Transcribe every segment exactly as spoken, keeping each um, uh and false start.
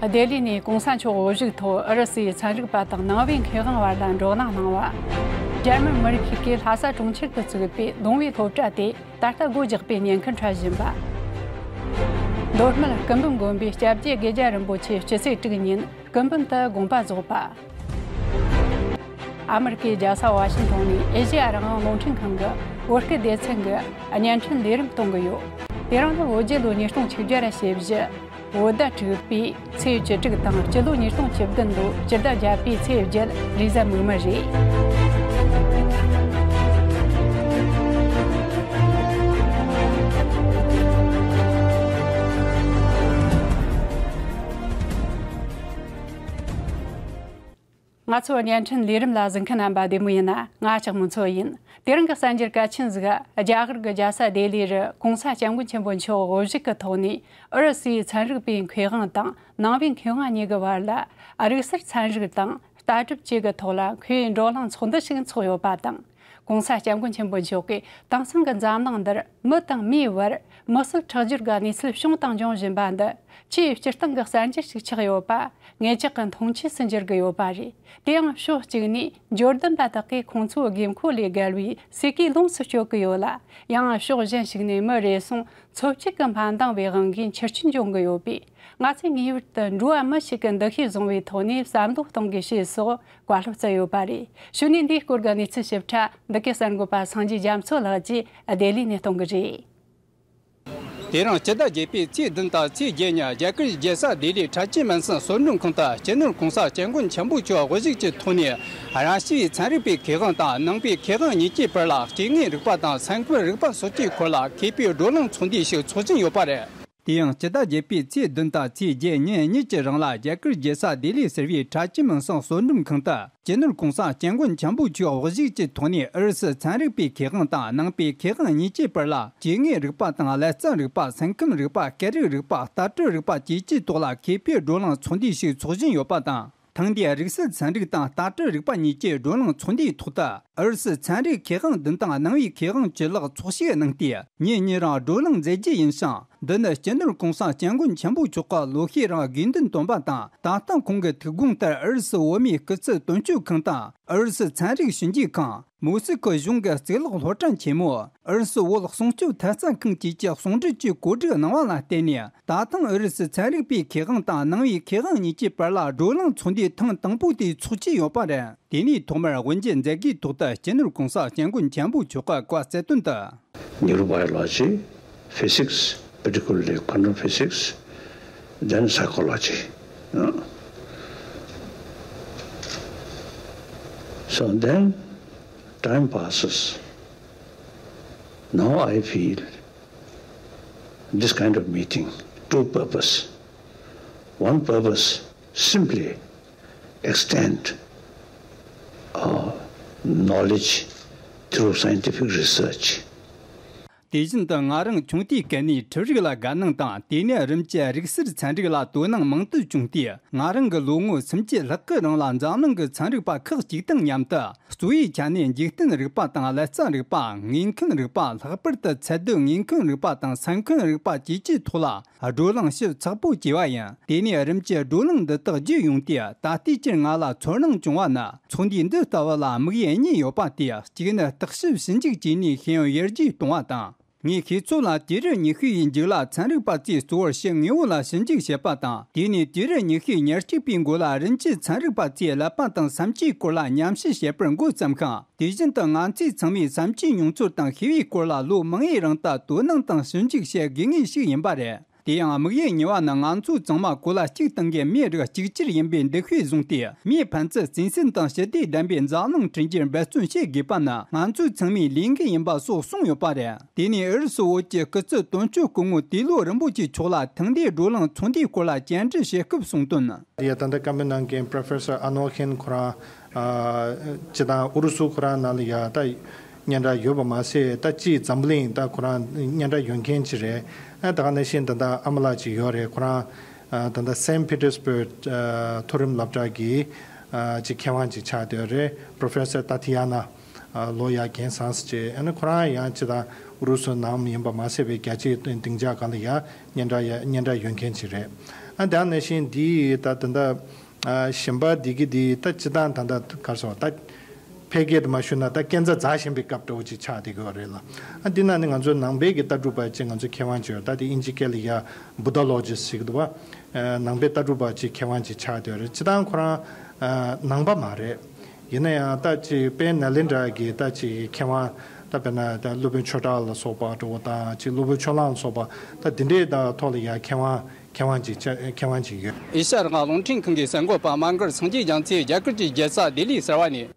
ལྡི་ལི་ནས་གོང་ས་མཆོག་དབུ་བཞུགས་ཐོག་ཨུ་རུ་སུའི་ཚན་རིག་པ་དང་ནང་པའི་མཁས་དབང་བར་ལ་བགྲོ་གླེང་གནང་བ། འཇར་མན་མི་རིགས་ཤིག་གིས་ལྷ་ས་གྲོང་ཁྱེར་དུ་བཙུགས་པའི་ལུང་པའི་སློབ་གྲྭ་དེ་ད་ལྟ་སྒོ་རྒྱག་པའི་ཉེན་ཁར་འཕྲད་བཞིན་པ། མདོ་སྨད་སྐུ་འབུམ་དགོན་པའི་སྐྱབས་རྗེ་དགེ་རྒྱ་རིན་པོ་ཆེ་སྤྱི་ཚེས་དྲུག་ཉིན་སྐུ་འབུམ་དུ་དགོངས་པ་རྫོགས་པ། ཨ་མི་རི་ཀའི་རྒྱལ་ས་ཝ་ཤིང་ཊོན་ནས་ཨེ་ཤེ་ཡ་རང་དབང་རླུང་འཕྲིན་ཁང་གི་བོད་སྐད་སྡེ་ཚན་གྱིས་བརྙན་འཕྲིན་ལས་རིམ་གཏོང་གི་ཡོད། དེ་རིང་ནི་བོད་རྒྱལ་ལོ་ཉིས་སྟོང་ཆིག་བརྒྱ་ཞེ་བཞི། བོད་ཟླ་དྲུག་པའི་ཚེས་བཅུ་དྲུག་དང་སྤྱི་ལོ་ཉིས་སྟོང་བཅུ་བདུན་ལོའི་སྤྱི་ཟླ་བརྒྱད་པའི་ཚེས་བརྒྱད་རེས་གཟའ་མིག་དམར་རེད། ང་ཚོའི་བརྙན་འཕྲིན་ལས་རིམ་ལ་གཟིགས་མཁན་རྣམ་པ་བདེ་མོ་ཡིན་ན། ང་ལྕགས་མོ་མཚོ་ཡིན། དེ་རིང་གི་གསར་འགྱུར་གལ་ཆེན་ཟིག་རྒྱ་གར་གྱི་རྒྱལ་ས་ལྡི་ལི་རུ་གོང་ས་སྐྱབས་མགོན་ཆེན་པོ་མཆོག་དབུ་བཞུགས་ཀྱི་ཐོག་ནས་ཨུ་རུ་སུའི་ཚན་རིག་པའི་མཁས་དབང་དང་ནང་པའི་མཁས་དབང་གཉིས་ཀྱི་བར་ལ་རིག་གསར་ཚན་རིག་དང་ལྟ་གྲུབ་བཅས་ཀྱི་ཐོག་ལ་མཁས་པའི་བགྲོ་གླེང་ཚོགས་འདུ་ཞིག་འཚོགས་ཡོད་པ་དང་། གོང་ས་སྐྱབས་མགོན་ཆེན་པོ་མཆོག་གིས་དེང་སང་གི་འཛམ་གླིང་འདིར་མི་དང་མིའི་བར་མི་གསོད་ཁྲག་སྦྱོར་གྱི་གནས་ཚུལ་བྱུང་དང་འབྱུང་བཞིན་པ་འདི་ཆེས་སྤྱིར་བཏང་གི་གསར་འགྱུར་ཞིག་ཆགས་ཡོད་པ་ངེད་ཅག་གི་མཐོང་ཆོས་སུ་འགྱུར་གྱི་ཡོད་པ་རེད། དེ་ཡང་ཕྱོགས་གཅིག་ནས་འབྱོར་ལྡན་པ་དག་གིས་ཁོང་ཚོའི་དགོས་མཁོ་ལས་བརྒལ་བའི་ཟས་གོས་ལོངས་སུ་སྤྱོད་ཀྱི་ཡོད་ལ། ཡང་ཕྱོགས་གཞན་ཞིག་ནས་མི་རེ་ཟུང་འཚོ་བཅུད་ཀྱི་མ་འདང་བའི་དབང་གིས་འཆི་སྐྱོན་འབྱུང་གི་ཡོད་པས། ང་ཚོས་ངེས་པར་དུ་འགྲོ་བ་མི་ཞིག་གི་འདུ་ཤེས་བཟུང་བའི་ཐོག་ནས་བསམ་བློ་གཏོང་དགོས་ཞེས་སོགས་བཀའ་སློབ་སྩལ་ཡོད་པ་རེད། གཞུག་ནས་འདིའི་སྐོར་གྱི་གནས་ཚུལ་ཞིབ་ཕྲ་འདི་གའི་གསར་འགོད་པ་སངས་རྒྱས་རྒྱ་མཚོ་ལགས་ཀྱིས་ལྡི་ལི་ནས་གཏོང་གི་རེད། དེ་རིང་སྤྱི་ཟླ་བརྒྱད་པའི་ཚེས་བདུན་དང་ཚེས་བརྒྱད་ཉིན་རྒྱ་གར་རྒྱལ་ས་ལྡི་ལིའི་ཁྲ་ཆུ་མན་སན་བསོད་ནམས་ཁང་དུ་སྤྱི་ནོར་གོང་ས་སྐྱབས་མགོན་ཆེན་པོ་མཆོག་དབུ་བཞུགས་ཀྱི་ཐོག་ནས་རང་ཞིའི་ཚན་རིག་པའི་མཁས་དབང་དང་ནང་པའི་མཁས་དབང་གཉིས་ཀྱི་བར་ལ་སྐྱེ་དངོས་རིག་པ་དང་སེམས་ཁམས་རིག་པ་སོགས་ཀྱི་སྐོར་ལ་མཁས་པའི་བགྲོ་གླེང་ཚོགས་འདུ་ཞིག་འཚོགས་བཞིན་ཡོད་པ་རེད། དེ་ཡང་སྤྱི་ཟླ་བརྒྱད་པའི་ཚེས་བདུན་དང་ཚེས་བརྒྱད་ཉིན་གཉིས་ཀྱི་རིང་ལ་རྒྱ་གར་རྒྱལ་ས་ལྡི་ལི་ཟེར་བའི་ཁྲ་ཆུ་མན་སན་བསོད་ནམས་ཁང་དུ་སྤྱི་ནོར་གོང་ས་སྐྱབས་མགོན་ཆེན་པོ་མཆོག་དབུ་བཞུགས་ཀྱི་ཐོག་ནས་ཨུ་རུ་སུ་ཚན་རིག་པའི་མཁས་དབང་དང་ནང་པའི་མཁས་དབང་གཉིས་ཀྱི་བར་ལ་སྐྱེ་དངོས་རིག་པ་དང་ཀླད་རྩ་རིག་པ། སེམས་ཁམས་རིག་པ། སྐད་རིགས་རིག་པ། ལྟ་གྲུབ་རིག་པ་བཅས་ཀྱི་ཐོག་ལ་མཁས་པའི་བགྲོ་གླེང་ཚོགས་འདུ་ཞིག་འཚོགས་བཞིན་ཡོད་པ་དང་། ཐེངས་འདིའི་རིག་གསར་ཚན་རིག་དང་ལྟ་གྲུབ་རིག་པ་གཉིས་ཀྱི་བགྲོ་གླེང་ཚོགས་འདུའི་ཐོག་ཏུ། ཨུ་རུ་སུའི་ཚན་རིག་མཁས་དབང་བདུན་དང་ནང་པའི་མཁས་དབང་བཅུ་ལྷག་ཚོགས་ཞུགས་གནང་སྟེ། ཉིན་གཉིས་རིང་བགྲོ་གླེང་མཛད་རྒྱུ་ཡིན་ཞིང་། འདི་ནི་སྤྱི་ནོར་གོང་ས་སྐྱབས་མགོན་ཆེན་པོ་མཆོག་གི་ལོ་ཤས་རིང་དགོས་འདུན་བཏོན་པ་དང་། ད་ལྟ་ཁོང་གི་ཐུགས་དགོངས་ལྟར་ཨུ་རུ་སུ་བོད་མིའི་སྐུ་ཚབ་དོན་གཅོད་ཁང་དང་། ཨུ་རུ་སུ་ཚན་རིག་ཞིབ་འཇུག་ཁང་། མོ་སི་ཁོ་གཞུང་གི་གཙུག་ལག་སློབ་གྲྭ་ཆེན་མོ། ཨུ་རུ་སུ་བོད་སྲུང་སྐྱོབ་ཐད་གཙང་ཁང་བཅས་ཀྱི་ཟུང་འབྲེལ་གྱིས་གོ་སྒྲིག་གནང་བ་ལ་བརྟེན་ནས། ད་ཐེངས་ཨུ་རུ་སུ་ཚན་རིག་པའི་མཁས་དབང་དང་ནང་པའི་མཁས་དབང་གཉིས་ཀྱི་བར་ལ་བགྲོ་གླེང་ཚོགས་འདུ་ཐེངས་དང་པོ་དེ་འཚོགས་ཀྱི་ཡོད་པ་རེད། དེ་ནས་ཐོག་མར་དབུ་འབྱེད་མཛད་སྒོའི་ཐོག་ཏུ་སྤྱི་ནོར་གོང་ས་སྐྱབས་མགོན་ཆེན་པོ་མཆོག་གིས་བཀའ་སྩལ་དོན་དུ། Neurobiology, physics, particularly quantum physics, then psychology. Uh, So then time passes. Now I feel this kind of meeting, two purpose. One purpose, simply extend our knowledge through scientific research. དེ་བཞིན་དུ་ང་རང་ཆུང་དུས་སྐབས་ནས་འཕྲུལ་རིག་ལ་དགའ་སྣང་དང་། དེ་ནས་རིམ་གྱིས་རིག་གསར་ཚན་རིག་ལ་དོ་སྣང་མང་དུ་བྱུང་སྟེ། ང་རང་གི་ལོ་ངོ་སུམ་ཅུ་ལྷག་གི་རིང་ལ་འཛམ་གླིང་གི་ཚན་རིག་པ་ཁག་ཅིག་དང་མཉམ་དུ། གཙོ་བོའི་ཆ་ནས་འཇིག་རྟེན་རིག་པ་དང་ཀླད་རྩ་རིག་པ། མངལ་ཁུངས་རིག་པ། ལྷག་པར་དུ་ཚད་རྡུལ་མངལ་ཁུངས་རིག་པ་དང་སེམས་ཁམས་རིག་པ་བཅས་ཀྱི་ཐོག་ལ་བགྲོ་གླེང་ཞིབ་ཚགས་པོ་བྱས་པ་ཡིན། དེ་ནས་རིམ་གྱིས་བགྲོ་གླེང་འདི་དག་བརྒྱུད་ཡོང་སྟེ། ད་ལྟའི་ཆར་ང་ལ་ཚོར་སྣང་བྱུང་བ་ནི། ཚོགས་འདུ་འདི་ལྟ་བུ་ལ་དམིགས་ཡུལ་གཉིས་ཡོད་པ་སྟེ། གཅིག་ནི་བརྟག་ཞིབ་ཞིབ་འཇུག་བྱས་ནས་ཤེས་ཡོན་ཡར་རྒྱས་གཏོང་བ་དང་། ངའི་ཤེས་ཚོད་ལ་དུས་རབས་ཉི་ཤུ་ཡི་མཇུག་ལ་ཚན་རིག་པ་ཚོས་གཙོ་བོར་ཕྱི་དངོས་པོ་ལ་ཞིབ་འཇུག་བྱེད་པ་དང་། དེ་ནས་དུས་རབས་ཉི་ཤུའི་ཉེར་གཅིག་པའི་མགོ་ལ་རིམ་གྱིས་ཚན་རིག་པ་ཚོས་ཀླད་པ་དང་སེམས་ཅན་སྐོར་ལ་ཉམས་ཞིབ་བྱེད་པར་འགོ་བརྩམས་ཤིང་། དེ་བཞིན་དུ་ང་ཚོས་ཚང་མས་སེམས་ཅན་མྱོང་ཚོར་དང་ཤེས་པའི་སྐོར་ལ་ལོ་མང་བོའི་རིང་དུ་དོ་སྣང་དང་ཞིབ་འཇུག་བྱེད་དགོས་ངེས་ཤིག་ཡིན་པ་རེད། དེ་ཡང་དམིགས་ཡུལ་གཉིས་པ་ནི། ང་ཚོ་ཚང་མ་གོ་ལ་གཅིག་སྟེང་གི་མིའི་རིགས་གཅིག་གྱུར་ཡིན་པའི་འདུ་ཤེས་བཟུང་སྟེ། མིའི་ཕན་ཚུན་བརྩེ་སེམས་དང་ཞི་བདེ་ལྡན་པའི་འཛམ་གླིང་བསྐྲུན་རྒྱུར་འབད་བརྩོན་བྱེད་དགོས་པ་ནི་ང་ཚོའི་ཚང་མའི་ལས་འགན་ཡིན་པ་སོགས་གསུངས་ཡོད་པ་རེད། དེ་ནས་ཨུ་རུ་སུ་བོད་ཀྱི་སྐུ་ཚབ་དོན་གཅོད་སྐུ་ངོ་ཏེ་ལོ་རིན་པོ་ཆེ་མཆོག་ལ་ཐེངས་འདིའི་བགྲོ་གླེང་ཚོགས་འདུའི་སྐོར་ལ་བཅར་འདྲི་བྱེད་སྐབས་གསུངས་དོན། ཡ། ད་ལྟ་བཀའ་མོལ་གནང་མཁན་Professor Anorkhan ཁོ་རང་ཨ་སྤྱི་བཏང་ཨུ་རུ་སུ་ཁོ་རང་ནང་ལ་ཡ་ད་སྙན་གྲགས་ཡོད་པ་མ་ཟད། ད་སྤྱིའི་འཛམ་བུ་གླིང་ད་ཁོ་རང་སྙན་གྲགས་ཡོད་མཁན་ཅིག་རེད། ཨ་ད་ག་ནང་བཞིན་ད་ལྟ་ཨ་མ་ལགས་ཅིག་ཡོད་རེད། ཁོ་རང་ཨ་ད་ལྟ་Saint Petersburg ཨ་མཐོ་རིམ་སློབ་གྲྭ་གི་ཨ་ཅིག་མཁས་དབང་ཅིག་ཆགས་བསྡད་ཡོད་རེད། Professor Tatiana ཨ་ལོ་ཡ་རྒན་བཟང་ས་ཅིག་ཨ་ནི་ཁོ་རང་ཡང་སྤྱི་བཏང་ཨུ་རུ་སུ་ནང་ཡིན་པ་མ་ཟད་པའི་རྒྱལ་སྤྱིའི་སྡིངས་ཆ་སྒང་ལ་ཡ་སྙན་གྲགས་ཡ་སྙན་གྲགས་ཡོད་མཁན་ཅིག་རེད། ཨ་དེ་ནང་བཞིན་འདི་ད་ད་ལྟ་ཨ་གཞན་པ་འདི་གི་འདི་ད་སྤྱི་བཏང་ད་ལྟ་ག་རེ་ཟེར་བ་ད་ཕལ་སྐད་དུ་མ་ཞུས་ན་ད་སྐས་འཛེག་འཛེག་བཞིན་པའི་སྐབས་འདྲ་བོ་ཅིག་ཆགས་བསྡད་ཀྱི་ཡོད་རེད་ལ། ཨ་འདི་ནང་ནས་ང་ཚོའི་ནང་པའི་གི་ལྟ་གྲུབ་པ་ཅིག་ང་ཚོའི་མཁས་དབང་ཅིག་ཡོད། ད་དེ་དབྱིན་ཇི་སྐད་ལ་ཡ་Buddhologist་ཟེར་གྱི་འདུག་བ། ཨ་ནང་པའི་ལྟ་གྲུབ་པ་ཅིག་མཁས་དབང་ཅིག་ཆགས་བསྡད་ཡོད་རེད། སྤྱི་བཏང་ཁོ་རང་ཨ་ནང་པ་མ་རེད། ཡིན་ན་ཡང་ད་ཅིག་དཔལ་ནཱ་ལེནྡྲ་གི་ད་ཅིག་མཁས་དབང་ད་དཔེར་ན་ད་སློབ་དཔོན་ཆོས་གྲགས་ལ་སོགས་པ་འདྲ་བོ་དང་ཅིག་སློབ་དཔོན་ཕྱོགས་གླང་ལ་སོགས་པ་ད་འདི་འདྲའི་ད་ཐོག་ལ་ཡ་མཁས་དབང་མཁས་དབང་ཅིག་ཆ་མཁས་དབང་ཅིག་ཡོད། ཨེ་ཤ་ཡ་རང་དབང་རླུང་འཕྲིན་ཁང་གི་གསར་འགོད་པ་མ་འགར་སངས་རྒྱས་རྒྱ་མཚོས་རྒྱ་གར་གྱི་རྒྱལ་ས་ལྡི་ལི་གསར་བ་ནས།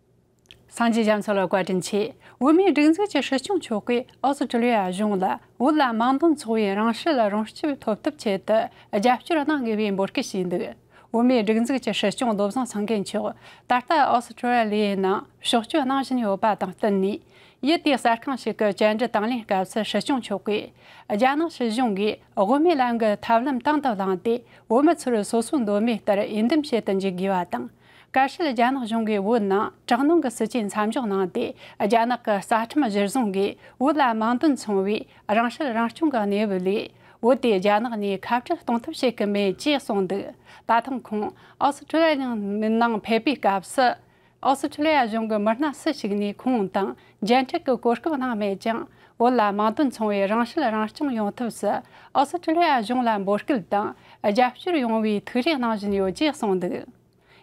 སངས་རྒྱས་རྒྱ་མཚོ་ལ་བཀའ་དྲིན་ཆེ། བོད་མིའི་སྒྲིག་འཛུགས་ཀྱི་སྲིད་སྐྱོང་མཆོག་གིས་ཨོ་སི་ཀྲི་ལི་ཡ་གཞུང་ལ་བོད་ལ་དམངས་དོན་མཚུངས་པའི་རང་སྲིད་རང་སྐྱོབ་ཐོབ་ཐབས་ཆེད་དུ་རྒྱབ་སྐྱོར་གནང་དགོས་པའི་འབོད་སྐུལ་བྱས་འདུག་བོད་མིའི་སྒྲིག་འཛུགས་ཀྱི་སྲིད་སྐྱོང་བློ་བཟང་སེང་གེ་མཆོག་ད་ལྟ་ཨོ་སི་ཀྲི་ལི་ཡའི་ནང་ཕྱོགས་བསྐྱོད་གནང་བཞིན་ཡོད་པ་དང་བསྟུན་ནས། ཡུལ་དེའི་གསར་ཁང་ཞིག་གི་བཅར་འདྲི་དང་ལེན་སྐབས་སུ་སྲིད་སྐྱོང་མཆོག་གིས། རྒྱ་ནག་སྲིད་གཞུང་གིས་དབུ་མའི་ལམ་གྱི་ཐབས་ལམ་དང་དུ་བླངས་ཏེ། བོད་མི་ཚོར་སོ་སོའི་འདོད་མོས་ལྟར་འོས་འདེམས་བྱེད་དུ་འཇུག་དགོས་པ་དང་། གལ་སྲིད་རྒྱ་ནག་གཞུང་གིས་བོད་ནང་དྲག་གནོན་གྱི་སྲིད་ཇུས་མཚམས་འཇོག་གནང་སྟེ། རྒྱ་ནག་གི་རྩ་ཁྲིམས་གཞིར་བཟུང་གིས་བོད་ལ་དམངས་དོན་མཚུངས་པའི་རང་སྲིད་རང་སྐྱོང་གི་གནས་བབ་ལས། བོད་དེ་རྒྱ་ནག་ནས་ཁ་བྲལ་གཏོང་ཐབས་བྱེད་ཀྱི་མེད་ཅེས་གསུངས་འདུག་ད་ཐེངས་ཁོང་ཨོ་སི་ཀྲི་ལི་ཡའི་ནང་ཕེབས་པའི་སྐབས་སུ། ཨོ་སི་ཀྲི་ལི་ཡ་གཞུང་གི་མི་སྣ་སུ་ཞིག་ནས་ཁོང་དང་མཇལ་འཕྲད་ཀྱི་གོ་སྐབས་གནང་མེད་ཀྱང་། བོད་ལ་དམངས་དོན་མཚུངས་པའི་རང་སྲིད་རང་སྐྱོང་ཡོང་ཐབས་སུ་ཨོ་སི་ཀྲི་ལི་ཡ་གཞུང་ལ་འབོད་སྐུལ་དང་རྒྱབ་སྐྱོར་ཡོང་བའི་ཐུགས་རེ་གནང་བཞིན་ཡོད་ཅེས་གསུངས་འདུག་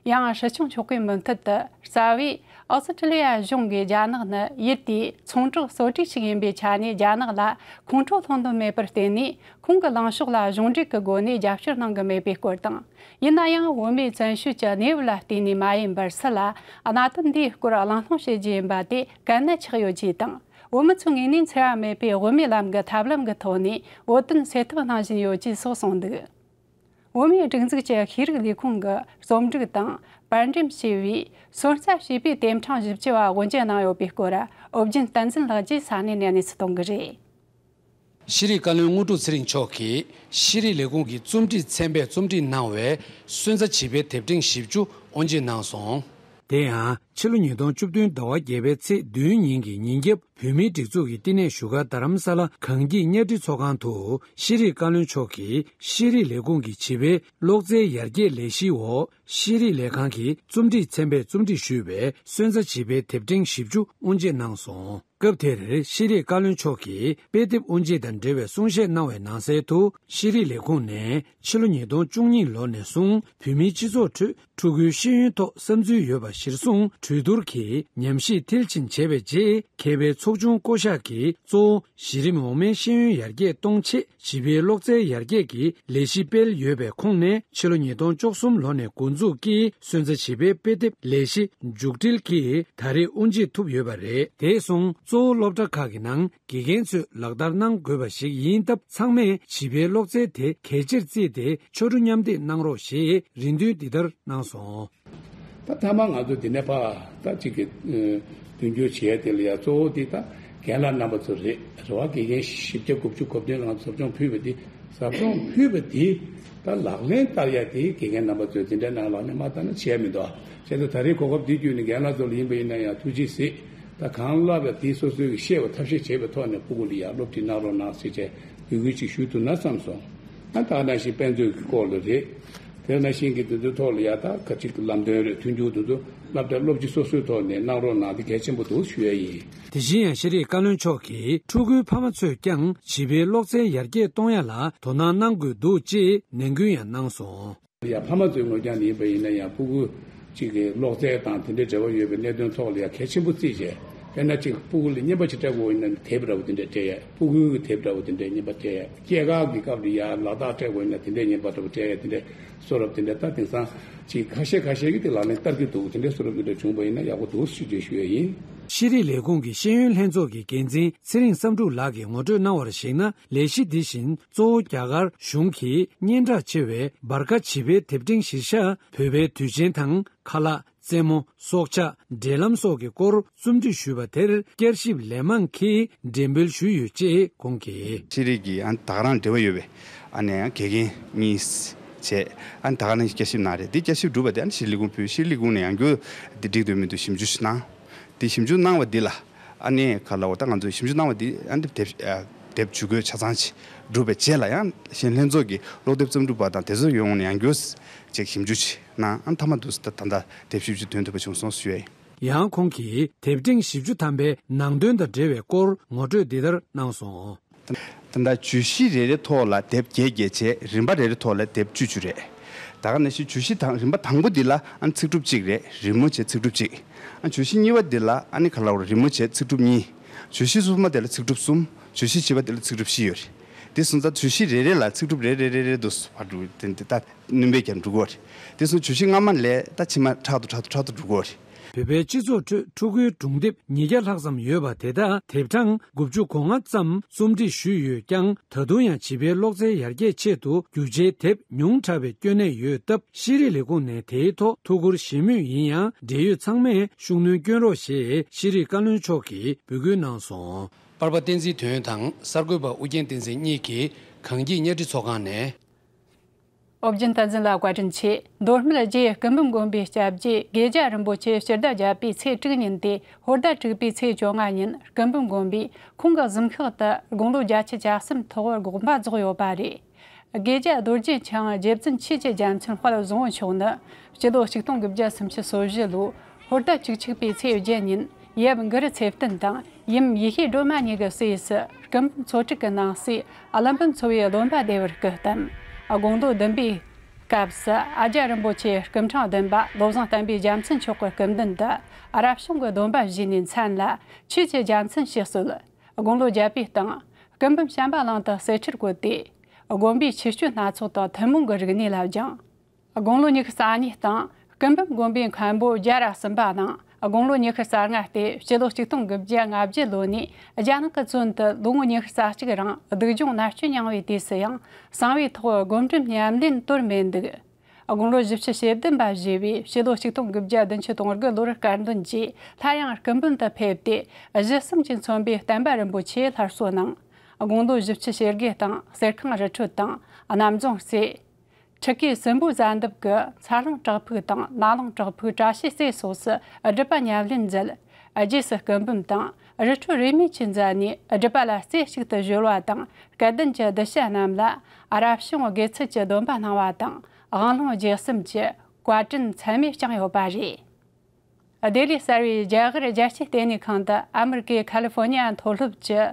ཡང་སྲིད་སྐྱོང་མཆོག་གིས་མུ་མཐུད་དུ་རྩ་བའི་ཨོ་སི་ཀྲི་ལི་ཡ་གཞུང་གིས་རྒྱ་ནག་ནི་ཡུལ་དེའི་ཚོང་གྲོགས་གཙོ་གྲས་ཤིག་ཡིན་པའི་ཆ་ནས་རྒྱ་ནག་ལ་ཁོང་ཁྲོ་སློང་འདོད་མེད་པར་བརྟེན་ནས། ཁོང་གི་ལངས་ཕྱོགས་ལ་གཞུང་འབྲེལ་གྱི་སྒོ་ནས་རྒྱབ་སྐྱོར་གནང་གི་མེད་པའི་སྐོར་དང་། ཡིན་ན་ཡང་བོད་མིའི་བཙན་བྱོལ་གྱི་གནས་བབ་ལ་བལྟས་ནས་མ་ཡིན་པར་སུ་ལ་གནད་དོན་འདིའི་སྐོར་གླེང་སློང་བྱེད་རྒྱུ་ཡིན་པ་དེ་གལ་གནད་ཆགས་ཡོད་ཅེས་དང་། བོད་མི་ཚོའི་ངོས་ནས་འཚེ་བ་མེད་པའི་དབུ་མའི་ལམ་གྱི་ཐབས་ལམ་གྱི་ཐོག་ནས་བོད་དོན་སེལ་ཐབས་གནང་བཞིན་ཡོད་ཅེས་སོགས་གསུངས་འདུག་བོད་མིའི་སྒྲིག་འཛུགས་ཀྱི་ཤེས་རིག་ལས་ཁུངས་ཀྱི་རྩོམ་སྒྲིག་དང་པར་འགྲེམས་བྱས་པའི་སོན་རྩ་བྱིས་པའི་དེབ་ཕྲེང་བཞི་བཅུ་བ་དབུ་འབྱེད་གནང་ཡོད་པའི་སྐོར་ཨོ་རྒྱན་བསྟན་འཛིན་ལགས་ཀྱིས་ས་གནས་ནས་གནས་ཚུལ་གཏོང་གི་རེད། ཤེས་རིག་བཀའ་བློན་དངོས་གྲུབ་ཚེ་རིང་མཆོག་གིས་ཤེས་རིག་ལས་ཁུངས་ཀྱི་རྩོམ་སྒྲིག་ཚན་པས་རྩོམ་སྒྲིག་གནང་བའི་སོན་རྩ་བྱིས་པའི་དེབ་ཕྲེང་བཞི་བཅུ་དབུ་འབྱེད་གནང་སོང་། དེ་ཡང་ཕྱི་ལོ་ཉིས་སྟོང་བཅུ་བདུན་ཟླ་བ་བརྒྱད་པའི་ཚེས་བདུན་ཉིན་གྱི་ཉིན་རྒྱབ་བོད་མིའི་སྒྲིག་འཛུགས་ཀྱི་བསྟི་གནས་བཞུགས་སྒར་རྡ་རམ་ས་ལ་གངས་སྐྱིད་གཉའ་ཁྲི་ཚོགས་ཁང་དུ་ཤེས་རིག་བཀའ་བློན་མཆོག་གིས་ཤེས་རིག་ལས་ཁུངས་ཀྱི་བྱིས་པའི་ཀློག་རྩལ་ཡར་རྒྱས་ལས་གཞིའི་འོག་ཤེས་རིག་ལས་ཁང་གི་རྩོམ་སྒྲིག་ཚན་པས་རྩོམ་སྒྲིག་ཞུས་པའི་སོན་རྩ་བྱིས་པའི་དེབ་ཕྲེང་བཞི་བཅུ་དབུ་འབྱེད་གནང་སོང་། སྐབས་དེར་ཤེས་རིག་བཀའ་བློན་མཆོག་གིས་དཔེ་དེབ་དབུ་འབྱེད་དང་འབྲེལ་བའི་གསུང་བཤད་གནང་བའི་ནང་གསལ་དུ། ཤེས་རིག་ལས་ཁུངས་ནས་ཕྱི་ལོ་ཉིས་སྟོང་བཅུ་གཉིས་ལོ་ནས་བཟུང་བོད་མིའི་སྤྱི་ཚོགས་ཁྲོད་ཕྲུ་གུའི་ཤེས་ཡོན་ཐོག་བསམ་ཚུལ་ཡོད་པ་གཞིར་བཟུང་གྲོས་བསྡུར་གྱིས་ཉམས་ཞིབ་མཐིལ་ཕྱིན་བྱས་པའི་རྗེས། མཁས་པའི་ཚོགས་ཆུང་བསྐོ་གཞག་གིས་གཙོ་བོ་གཞི་རིམ་འོག་མའི་ཤེས་ཡོན་ཡར་རྒྱས་གཏོང་ཆེད་བྱིས་པའི་ཀློག་རྩལ་ཡར་རྒྱས་ཀྱི་ལས་གཞི་སྤེལ་ཡོད་པའི་ཁོངས་ནས་ཕྱི་ལོ་ཉིས་སྟོང་བཅུ་གསུམ་ལོ་ནས་འགོ་འཛུགས་ཀྱིས་སོན་རྩ་བྱིས་པའི་དཔེ་དེབ་ལས་གཞི་མཇུག་སྒྲིལ་གྱིས་ད་རེས་དབུ་འབྱེད་ཐུབ་ཡོད་པ་རེད། དེ་སོང་གཙོ་བོ་སློབ་གྲྭ་ཁག་གི་ནང་དགེ་རྒན་ཚོས་ལག་བསྟར་གནང་དགོས་པ་ཞིག་ཡིན་སྟབས། ཚང་མས་བྱིས་པའི་ཀློག་རྩལ་དེ་གལ་ཆེར་བརྩིས་ཏེ་ཆོ་འཕྲུལ་མཉམ་འདེགས་གནང་རོགས་ཞེས་རེ་འདུན་འདི་ལྟར་གནང་སོང་། ད་མཐའ་མ་ང་ཚོ་འདི་ནས་ཕར་ད་ཅིག་གི་མདུན་སྐྱོད་བྱས་དེ་ལ་ཡ་གཙོ་བོ་འདི་ད་རྒན་ལགས་རྣམ་པ་ཚོ་རེད། རེད་བ། དགེ་རྒན་བཞི་བརྒྱ་དགུ་བཅུ་གོ་བདུན་ལ་ཟབ་སྦྱོང་ཕུལ་བ་འདི་ཟབ་སྦྱོང་ཕུལ་བ་འདི་ད་ལག་ལེན་བསྟར་ཡ་དེ་དགེ་རྒན་རྣམ་པ་ཚོས་འཛིན་གྲྭ་ནང་ལག་ལེན་མ་བསྟར་ན་བྱས་མི་འདུག་བྱས་ཙང་ད་རེས་གོ་སྐབས་འདི་བརྒྱུད་ནས་རྒན་ལགས་ཚོ་ལ་ཡིན་པ་ཡིན་ན་ཡང་ཐུགས་རྗེ་གཟིགས། ད་གང་བསླབ་པ་དེ་སོ་སོའི་གི་ཤེས་པ་ཐབས་ཤེས་བྱས་པའི་ཐོག་ནས་ཕྲུ་གུ་ལ་ཡ་སློབ་ཁྲིད་གནང་རོགས་གནང་ཟེར་བྱས་འབོད་སྐུལ་ཅིག་ཞུ་ཐུབ་ན་བསམ་སོང་། ཨ་ད་ནང་བཞིན་དཔེ་མཛོད་ཀྱི་སྐོར་ལ་རེད། དེ་ནང་བཞིན་གྱི་དེ་ཚོའི་ཐོག་ལ་ཡ་ད་ག་ཅིག་ལམ་སྟོན་རེད། མཐུན་འགྱུར་དེ་ཚོ་སློབ་གྲྭ་སློབ་སྤྱི་སོ་སོའི་ཐོག་ནས་གནང་རོགས་གནང་དེ་གལ་ཆེན་པོ་འདུག་ཞུ་ཡ་ཡིན། དེ་བཞིན་ཡང་ཤེས་རིག་བཀའ་བློན་མཆོག་གིས་ཕྲུ་གུའི་ཕ་མ་ཚོས་ཀྱང་བྱིས་པའི་ཀློག་རྩལ་ཡར་རྒྱས་གཏོང་ཡ་ལ་དོ་སྣང་གནང་དགོས་འདུག་ཅེས་ནན་སྐུལ་ཡང་གནང་སོང་། ཡ་ཕ་མ་ཚོའི་ངོས་རྒྱང་ནས་ཡིན་པ་ཡིན་ན་ཡང་ཕྲུ་གུ་གཅིག་གི་ཀློག་རྩལ་དང་དེ་འདྲའི་འབྲེལ་བ་ཡོད་པའི་གནད་དོན་ཐོག་ལ་ཡང་གལ་ཆེན་པོ་བརྩིས་བྱས། དཔེར་ན་གཅིག་ཕྲུ་གུ་ལ་རྔན་པ་ཅིག་སྤྲད་དགོས་ཡིན་ན་དེབ་འདྲ་བོ་དེ་འདྲ་སྤྲད་ཡ། ཕྲུ་གུའི་གི་དེབ་འདྲ་བོ་དེ་འདྲའི་རྔན་པ་སྤྲད་ཡ། སྐྱེས་སྐར་གྱི་སྐབས་ལ་ཡ་ལག་རྟགས་སྤྲད་དགོས་ཡིན་ན་དེ་འདྲའི་རྔན་པ་འདྲ་བོ་སྤྲད་ཡ། དེ་འདྲའི་གསུང་རབ་དེ་འདྲ་ད་དེང་སང་ཅིག་ཁ་ཤས་ཁ་ཤས་ཀྱིས་དེ་ལག་ལེན་བསྟར་གྱི་འདུག་དེ་འདྲའི་གསུང་རབ་དེ་འདྲ་བྱུང་བ་ཡིན་ན་ཡག་པོ་འདུག་ཞུ་རྒྱུ་ཞུ་ཡ་ཡིན། ཤེས་རིག་ལས་ཁུངས་ཀྱི་ཤེས་ཡོན་ལྷན་ཚོགས་ཀྱི་འགན་འཛིན་ཚེ་རིང་བསམ་འགྲུབ་ལགས་ཀྱིས་ངོ་སྤྲོད་གནང་བར་གཞིགས་ན། ལས་གཞི་འདི་བཞིན་གཙོ་བོ་རྒྱ་གར་གཞུང་གིས་སྙན་གྲགས་ཆེ་བའི་འབར་ཁ་བྱིས་པའི་དེབ་ཕྲེང་གཞིར་བཞག་བོད་པའི་དུས་ཆེན་དང་། ཁ་ལག་རྩེད་མོ། སྲོག་ཆགས། འབྲེལ་ལམ་སོགས་ཀྱི་སྐོར་རྩོམ་སྒྲིག་ཞུས་པ་དེར་བསྐྱར་ཞིབ་ལན་མང་གིས་འགྲེམས་སྤེལ་ཞུས་ཡོད་ཅེས་ཁོང་གིས། ཤེས་རིག་གི་ཨ་ད་ག་རང་འབྲེལ་བ་ཡོད་པའི་ཨ་ནི་དགེ་རྒན་གཉིས་བྱས། ཨ་ནི་ད་ག་རང་བསྐྱར་ཞིབ་གནང་རེད། འདི་བསྐྱར་ཞིབ་གྲུབ་པ་དེ་ཨ་ནི་ཤེས་རིག་ལས་ཁུངས་ཕུལ། ཤེས་རིག་ལས་ཁུངས་ནས་ཡང་བསྐྱར་འདི་འགྲིག་འདུག་མི་འདུག་ཞིབ་འཇུག་ཞིག་གནང་། འདི་ཞིབ་འཇུག་གནང་བ་འདི་ལ་ཨ་ནི་ག་ལ་འོ་ད་ང་ཚོས་ཞིབ་འཇུག་གནང་བ་འདི་ཨ་ནི་དེབ་ཨ་ དེབ་ཇུས་འགོད་ཆ་ཚང་ཅིག་གྲུབ་པའི་རྗེས་ལ་ཡང་གཞན་ལྷན་ཚོགས་ཀྱི་ཀློག་དེབ་རྩོམ་སྒྲིག་པ་དང་དེ་ཚོ་ཡོང་ནས་ཡང་བསྐྱར་ཅིག་ཞིབ་འཇུག་ཅིག་གནང་། ཨ་མཐའ་མ་དུ་ད་ད་ལྟ་དེབ་ཞིབ་ཅིག་ཐོན་ཐུབ་པ་བྱུང་སོང་ཞུ་ཡ་ཡིན། ཡང་ཁོང་གིས་དེབ་ཕྲེང་བཞི་བཅུ་ཐམ་པའི་ནང་དོན་དང་འབྲེལ་བའི་སྐོར་ངོ་སྤྲོད་འདི་ལྟར་གནང་སོང་། ད་ལྟ་བརྗོད་གཞི་རེ་རེ་ཐོག་ལ་དེབ་བརྒྱད་བརྒྱད་བྱས། རིམ་པ་རེ་རེ་ཐོག་ལ་དེབ་བཅུ་བཅུ་རེད། ད་ག་ནང་བཞིན་བརྗོད་གཞི་དང་རིམ་པ་དང་པོ་འདི་ལ་ཨ་ནི་ཚིག་གྲུབ་གཅིག་རེད། རི་མོ་བྱས་ཚིག་གྲུབ་གཅིག་ཨ་བརྗོད་གཞི་གཉིས་པ་འདི་ལ་ཨ་ནི་ག་ལ་བར་རི་མོ་བྱས་ཚིག་གྲུབ་གཉིས། བརྗོད་གཞི་གསུམ་པ་དེ་ལ་ཚིག་གྲུབ་གསུམ། བརྗོད་གཞི་བཞི་པ་དེ་ལ་ཚིག་གྲུབ་བཞི་ཡོད་རེད། དེ་སོང་ཙང་བརྗོད་གཞི་རེ་རེ་ལ་ཚིག་གྲུབ་རེ་རེ་རེ་རེ་དུ་བར་འགྲོ་དེ་འདི་ལྟ་སྣོན་པའི་རྒྱབ་འགྲོ་གི་རེད། དེ་སོང་བརྗོད་གཞི་སྔ་མ་ལས་ད་ཕྱི་མ་ཕྲག་ཏུ་ཕྲག་ཏུ་ཕྲག་ཏུ་འགྲོ་གི་རེད། བོད་པའི་སྤྱི་ཚོགས་ཁྲོད་ཕྲུ་གུའི་སྒྲུང་དེབ་ཉིས་བརྒྱ་ལྷག་ཙམ་ཡོད་པ་དེ་དག་དེབ་གྲངས་དགུ་བཅུ་གོ་ལྔ་ཙམ་རྩོམ་སྒྲིག་ཞུས་ཡོད་ཀྱང་། ད་དུང་ཡང་བྱིས་པའི་ཀློག་རྩལ་ཡར་རྒྱས་ཆེད་དུ་རྒྱུ་ཆའི་དེབ་ཉུང་དྲགས་པའི་སྐྱོན་གནས་ཡོད་སྟབས། ཤེས་རིག་ལས་ཁུངས་ནས་དེའི་ཐོག་ཐུགས་ཁུར་བཞེས་མུས་ཡིན་ཡང་། འབྲེལ་ཡོད་ཚང་མས་ཤུགས་སྣོན་བསྐྱོན་རོགས་ཞེས་ཤེས་རིག་བཀའ་བློན་མཆོག་གིས་འབོད་སྐུལ་གནང་སོང་། པར་པ་བསྟན་འཛིན་དོན་དང་གསར་འགོད་པ་ཨུ་རྒྱན་བསྟན་འཛིན་གཉིས་ཀྱིས་གངས་སྐྱིད་གཉའ་ཁྲི་ཚོགས་ཁང་ནས། ཨོ་རྒྱན་བསྟན་འཛིན་ལགས་བཀའ་དྲིན་ཆེ། མདོ་སྨད་རྗེ་སྐུ་འབུམ་དགོན་པའི་སྐྱབས་རྗེ་དགེ་རྒྱ་རིན་པོ་ཆེ་སྤྱི་ཟླ་བརྒྱད་པའི་ཚེས་དྲུག་ཉིན་ཏེ། ཧོར་ཟླ་དྲུག་པའི་ཚེས་བཅོ་ལྔ་ཉིན་སྐུ་འབུམ་དགོན་པས་ཁོང་གི་གཟིམ་ཤག་ཏུ་དགུང་ལོ་བརྒྱད་ཅུ་གྱ་གསུམ་ཐོག་དགོངས་པ་རྫོགས་ཡོད་པ་རེད། དགེ་རྒྱ་རྡོ་རྗེ་འཆང་རྗེ་བཙུན་ཆོས་ཀྱི་རྒྱལ་མཚན་དཔལ་བཟང་པོ་མཆོག་ནི་སྤྱི་ལོ་ཆིག་སྟོང་དགུ་བརྒྱ་སུམ་ཅུ་སོ་བཞི་ལོའི་ཧོར་ཟླ་བཅུ་གཅིག་པའི་ཚེས་བརྒྱད་ཉིན་ཡབ་གུ་རུ་ཚེ་བརྟན་དང་ཡུམ་ཡེ་ཤེས་སྒྲོལ་མ་གཉིས་ཀྱི་སྲས་སུ་སྐུ་འབུམ་ཚོ་དྲུག་གི་ནང་གསེས་ཀླུ་འབུམ་ཚོ་བའི་སྡོམ་པ་བདེ་བར་སྐུ་བལྟམས། དགུང་ལོ་བདུན་པའི་སྐབས་སུ་ཨ་རྒྱ་རིན་པོ་ཆེ་སྐུ་ཕྲེང་བདུན་པ་བློ་བཟང་བསྟན་པའི་རྒྱལ་མཚན་མཆོག་གི་སྐུ་མདུན་དུ་རབ་བྱུང་གི་སྡོམ་པ་བཞེས་ནས་མཚན་ལ་ཆོས་ཀྱི་རྒྱལ་མཚན་ཞེས་གསོལ། དགུང་ལོ་བརྒྱད་པའི་སྟེང་སྐུ་འབུམ་བྱམས་པ་གླིང་དུ་གསེར་ཁྲིར་བཀོད་དེ། དགོན་པའི་ཆོས་སྤྱོད་སྣ་ཚོགས་དང་ཐུན་མོང་གི་རིག་གནས་ལ་སྦྱངས། དགུང་ལོ་ཉི་ཤུ་རྩ་གཉིས་སྟེང་སྐུ་འབུམ་དགོན་པའི་མཁན་པོ་རྒྱལ་རབས་གསུམ་པ་གནང་། དགུང་ལོ་ཉི་ཤུ་རྩ་ལྔ་སྟེ་སྤྱི་ལོ་ཆིག་སྟོང་དགུ་བརྒྱ་ལྔ་བརྒྱད་ལོ་ནས་རྒྱ་ནག་གི་བཙོན་དུ་ལོ་ངོ་ཉི་ཤུ་རྩ་གཅིག་རིང་སྡུག་སྦྱོང་མནར་གཅོད་མྱངས་པའི་དུས་སུ་ཡང་གསང་བའི་ཐོག་སྒོམ་སྒྲུབ་ཉམས་ལེན་དོར་མེད་འདུག། དགུང་ལོ་བཞི་བཅུ་ཞེ་བདུན་པ་བཞེས་པའི་སྤྱི་ལོ་ཆིག་སྟོང་དགུ་བརྒྱ་བདུན་ཅུ་དོན་དགུ་ལོར་སྐལ་འདོན་གྱིས་སླར་ཡང་སྐུ་འབུམ་དུ་ཕེབས་ཏེ། གཞི་གསུམ་གྱིས་མཚོན་པའི་བསྟན་པ་རིན་པོ་ཆེ་སླར་གསོ་གནང་། དགུང་ལོ་བཞི་བཅུ་ཞེ་དགུའི་སྟེང་གསེར་ཁང་རི་ཁྲོད་དང་གནམ་རྫོང་རྩེ། ཁྲི་ཀའི་སྲིན་པོའི་ཟླ་འདབ་ཀྱི་འཚར་ལོངས་བྲག་ཕུག་དང་ནགས་ལོངས་བྲག་ཕུག་བཀྲ་ཤིས་རྩེ་སོགས་སུ་སྒྲུབ་པ་ཉམས་ལེན་མཛད། རྗེས་སུ་སྐུ་འབུམ་དང་རི་ཁྲོད་རིས་མེད་ཀྱི་མཛད་ནས་སྒྲུབ་པ་ལ་རྩེ་གཅིག་ཏུ་གཞོལ་བ་དང་། སྐལ་ལྡན་གྱི་གདུལ་བྱ་རྣམས་ལ་རབ་བྱུང་དགེ་ཚུལ་གྱི་སྡོམ་པ་གནང་བ་དང་། དབང་ལུང་རྒྱས་གསུམ་གྱི་བཀའ་དྲིན་ཚད་མེད་བསྐྱངས་ཡོད་པ་རེད། ལྡི་ལིའི་གསར་བའི་རྒྱ་གར་རྒྱལ་སྤྱིའི་ལྟེ་གནས་ཁང་དུ་ཨ་མི་རི་ཀའི་ཁ་ལི་ཧྥོ་ནི་ཡ་མཐོ་སློབ་ཀྱི་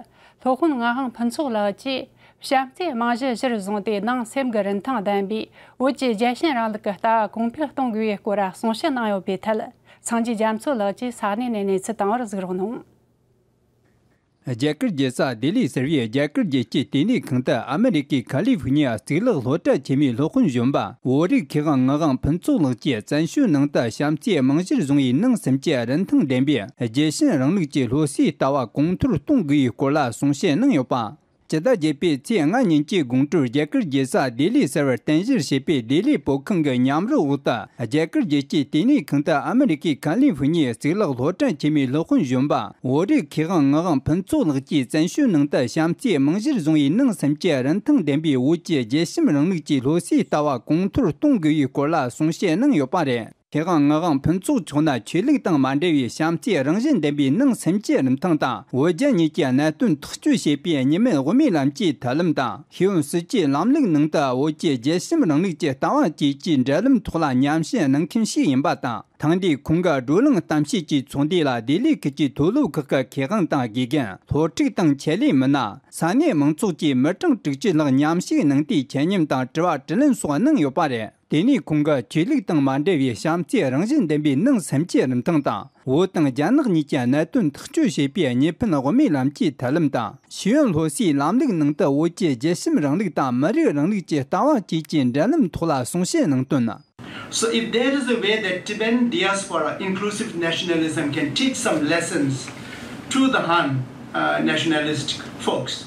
སློབ་དཔོན་ངག་དབང་ཕུན་ཚོགས་ལགས་ཀྱིས་བྱམས་བརྩེའི་རྨང་གཞི་གཞིར་བཟུང་སྟེ་ནང་སེམས་ཀྱི་རིན་ཐང་ལྡན་པའི་བོད་ཀྱི་རྒྱལ་ཞེན་རིང་ལུགས་ཀྱི་ལྟ་བ་གོང་འཕེལ་གཏོང་དགོས་པའི་སྐོར་གསུང་བཤད་གནང་ཡོད་པའི་ཐད། སངས་རྒྱས་རྒྱ་མཚོ་ལགས་ཀྱིས་ས་གནས་ནས་གནས་ཚུལ་བཏང་བར་གཟིགས་རོགས་གནང་། རྒྱ་གར་རྒྱལ་ས་ལྡི་ལིའི་གསར་བའི་རྒྱ་གར་རྒྱལ་སྤྱིའི་ལྟེ་གནས་ཁང་དུ་ཨ་མི་རི་ཀའི་ཁ་ལི་ཧྥུ་ནི་ཡ་གཙུག་ལག་སློབ་གྲྭ་ཆེན་མོའི་སློབ་དཔོན་གཞོན་པ་བོད་རིགས་མཁས་དབང་ངག་དབང་ཕུན་ཚོགས་ལགས་ཀྱིས་བཙན་བྱོལ་ནང་དུ་བྱམས་བརྩེའི་རྨང་གཞིར་བཟུང་བའི་ནང་སེམས་ཀྱི་རིན་ཐང་ལྡན་པའི་རྒྱལ་ཞེན་རིང་ལུགས་ཀྱི་སློབ་གསོའི་ལྟ་བ་གོང་མཐོར་གཏོང་དགོས་པའི་སྐོར་ལ་གསུང་བཤད་གནང་ཡོད་པ། སྤྱི་ཟླ་བརྒྱད་པའི་ཚེས་ལྔ་ཉིན་གྱི་དགོང་དྲོར་རྒྱ་གར་རྒྱལ་ས་ལྡི་ལིའི་གསར་བར་རྟེན་གཞིར་བྱས་པའི་ལྡི་ལིའི་བོད་ཁང་གི་མཉམ་རོགས་འོག་ཏུ། རྒྱ་གར་རྒྱལ་སྤྱིའི་ལྟེ་གནས་ཁང་དུ་ཨ་མི་རི་ཀའི་ཁ་ལི་ཧྥུ་ནི་ཡའི་གཙུག་ལག་སློབ་གྲྭ་ཆེན་མོའི་སློབ་དཔོན་གཞོན་པ་བོད་རིགས་མཁས་དབང་ངག་དབང་ཕུན་ཚོགས་ལགས་ཀྱིས་བཙན་བྱོལ་ནང་དུ་བྱམས་བརྩེའི་རྨང་གཞིར་བཟུང་བའི་ནང་སེམས་ཀྱི་རིན་ཐང་ལྡན་པའི་བོད་ཀྱི་རྒྱལ་ཞེན་རིང་ལུགས་ཀྱི་སློབ་གསོའི་ལྟ་བ་གོང་མཐོར་གཏོང་དགོས་པའི་སྐོར་ལ་གསུང་བཤད་གནང་ཡོད་པ་རེད། མཁས་དབང་ངག་དབང་ཕུན་ཚོགས་མཆོག་ནི་ཆོས་ལུགས་དང་མ་འབྲེལ་བའི་བྱམས་བརྩེའི་རང་བཞིན་ལྡན་པའི་ནང་སེམས་ཀྱི་རིན་ཐང་དང་། བོད་རྒྱ་གཉིས་ཀྱི་གནད་དོན་ཐག་གཅོད་བྱེད་པའི་གཉིས་སྨན་དབུ་མའི་ལམ་གྱི་ཐབས་ལམ་དང་། ཤེས་ཡོན་སྲིད་ཇུས་ལམ་ལུགས་ནང་དུ་བོད་ཀྱི་རྒྱལ་ཞེན་རིང་ལུགས་ཀྱི་ལྟ་བ་བཅས་ཀྱི་འབྲེལ་ལམ་ཐོག་ལ་ཉམས་ཞིབ་གནང་མཁན་ཞིག་ཡིན་པ་དང་། ཐེངས་འདིའི་ཁོང་གི་བགྲོ་གླེང་གཏམ་བཤད་ཀྱི་ཚོགས་འདུ་ལ་ལྡི་ལི་ཁུལ་གྱི་མཐོ་སློབ་ཁག་གི་མཁས་དབང་དང་དགེ་རྒན། སློབ་ཕྲུག་དང་ཆེད་ལས་མི་སྣ། ས་གནས་མང་ཚོགས་བཅས་མི་གྲངས་དྲུག་ཅུ་ལྷག་མཉམ་ཞུགས་གནང་སྟེ། འཆད་ཉན་དང་དྲི་བ་དྲིས་ལན་སོགས་གནང་ཡོད་པ་རེད། དེ་ནས་ཁོང་གིས་ཆོས་ལུགས་དང་མ་འབྲེལ་བའི་བྱམས་བརྩེའི་རང་བཞིན་ལྡན་པའི་ནང་སེམས་ཀྱི་རིན་ཐང་དང་། བོད་དང་རྒྱ་ནག་གཉིས་ཀྱི་གནད་དོན་ཐག་གཅོད་བྱེད་པའི་གཉིས་ཕན་དབུ་མའི་ལམ་གྱི་ཐབས་ལམ་དང་། ཤེས་ཡོན་སློབ་གསོའི་ལམ་ལུགས་ནང་དུ་བོད་ཀྱི་རྒྱལ་ཞེན་རིང་ལུགས་དང་མི་རིགས་རིང་ལུགས་ཀྱི་ལྟ་བ་བཅས་ཀྱི་འབྲེལ་ལམ་ཐོག་ལ་གསུང་བཤད་གནང་དོན། So if there is a way that Tibetan diaspora inclusive nationalism can teach some lessons to the Han, uh, nationalistic folks,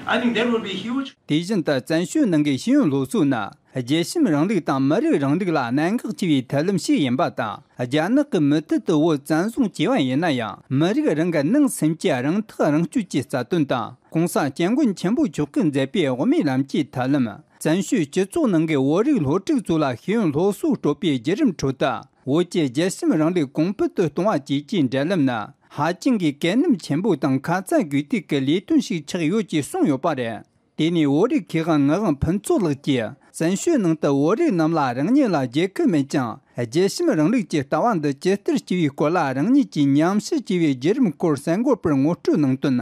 I think that would be huge. དེ་བཞིན་དུ་བཙན་བྱོལ་ནང་གི་ཤེས་ཡོན་སློབ་གསོ་ནི། རྒྱལ་ཞེན་རིང་ལུགས་དང་མི་རིགས་རིང་ལུགས་ལ་གནད་འགག་ཆེ་བའི་ཐབས་ལམ་ཞིག་ཡིན་པ་དང་། རྒྱ་ནག་གི་མུ་མཐུད་དུ་བོད་བཙན་བཟུང་བྱས་པ་ཡིན་ན་ཡང་། མི་རིགས་རང་གི་ནང་སེམས་ཀྱི་རང་ཐག་རང་གཅོད་ཀྱི་རྩ་དོན་དང་། ྋགོང་ས་ྋསྐྱབས་མགོན་ཆེན་པོ་མཆོག་གིས་མཛད་པའི་དབུ་མའི་ལམ་གྱི་ཐབས་ལམ། བཙན་བྱོལ་སྤྱི་ཚོགས་ནང་གི་བོད་རིགས་སློབ་ཕྲུག་ཚོ་ལ་ཤེས་ཡོན་སློབ་གསོ་སྤྲོད་པའི་བརྒྱུད་རིམ་ཁྲོད་དུ། བོད་ཀྱི་རྒྱལ་ཞེན་རིང་ལུགས་གོང་འཕེལ་དུ་གཏོང་བ་བཅས་ཀྱི་འབྲེལ་ལམ་ནི། ཧ་ཅང་གི་གལ་གནད་ཆེན་པོ་དང་ཁ་ཚ་དགོས་གཏུག་གི་ལས་དོན་ཞིག་ཆགས་ཡོད་ཅེས་གསུངས་ཡོད་པ་རེད། དེ་ནས་བོད་རིགས་མཁས་དབང་ངག་དབང་ཕུན་ཚོགས་ལགས་ཀྱིས་གསན་ཞུའི་ནང་དུ་བོད་རིགས་རྣམས་ལ་རང་ཉིད་ལ་རྒྱལ་ཁབ་མེད་ཀྱང་རྒྱལ་ཕྱི་མ་རིང་ལུགས་ཀྱི་ལྟ་བ་འདི་ཇི་ལྟར་སྐྱེ་བའི་སྐོར་ལ་རང་ཉིད་ཀྱིས་ཉམས་ཞིབ་བྱས་པའི་བརྒྱུད་རིམ་སྐོར་གསར་འགོད་པར་ངོ་སྤྲོད་གནང་དོན།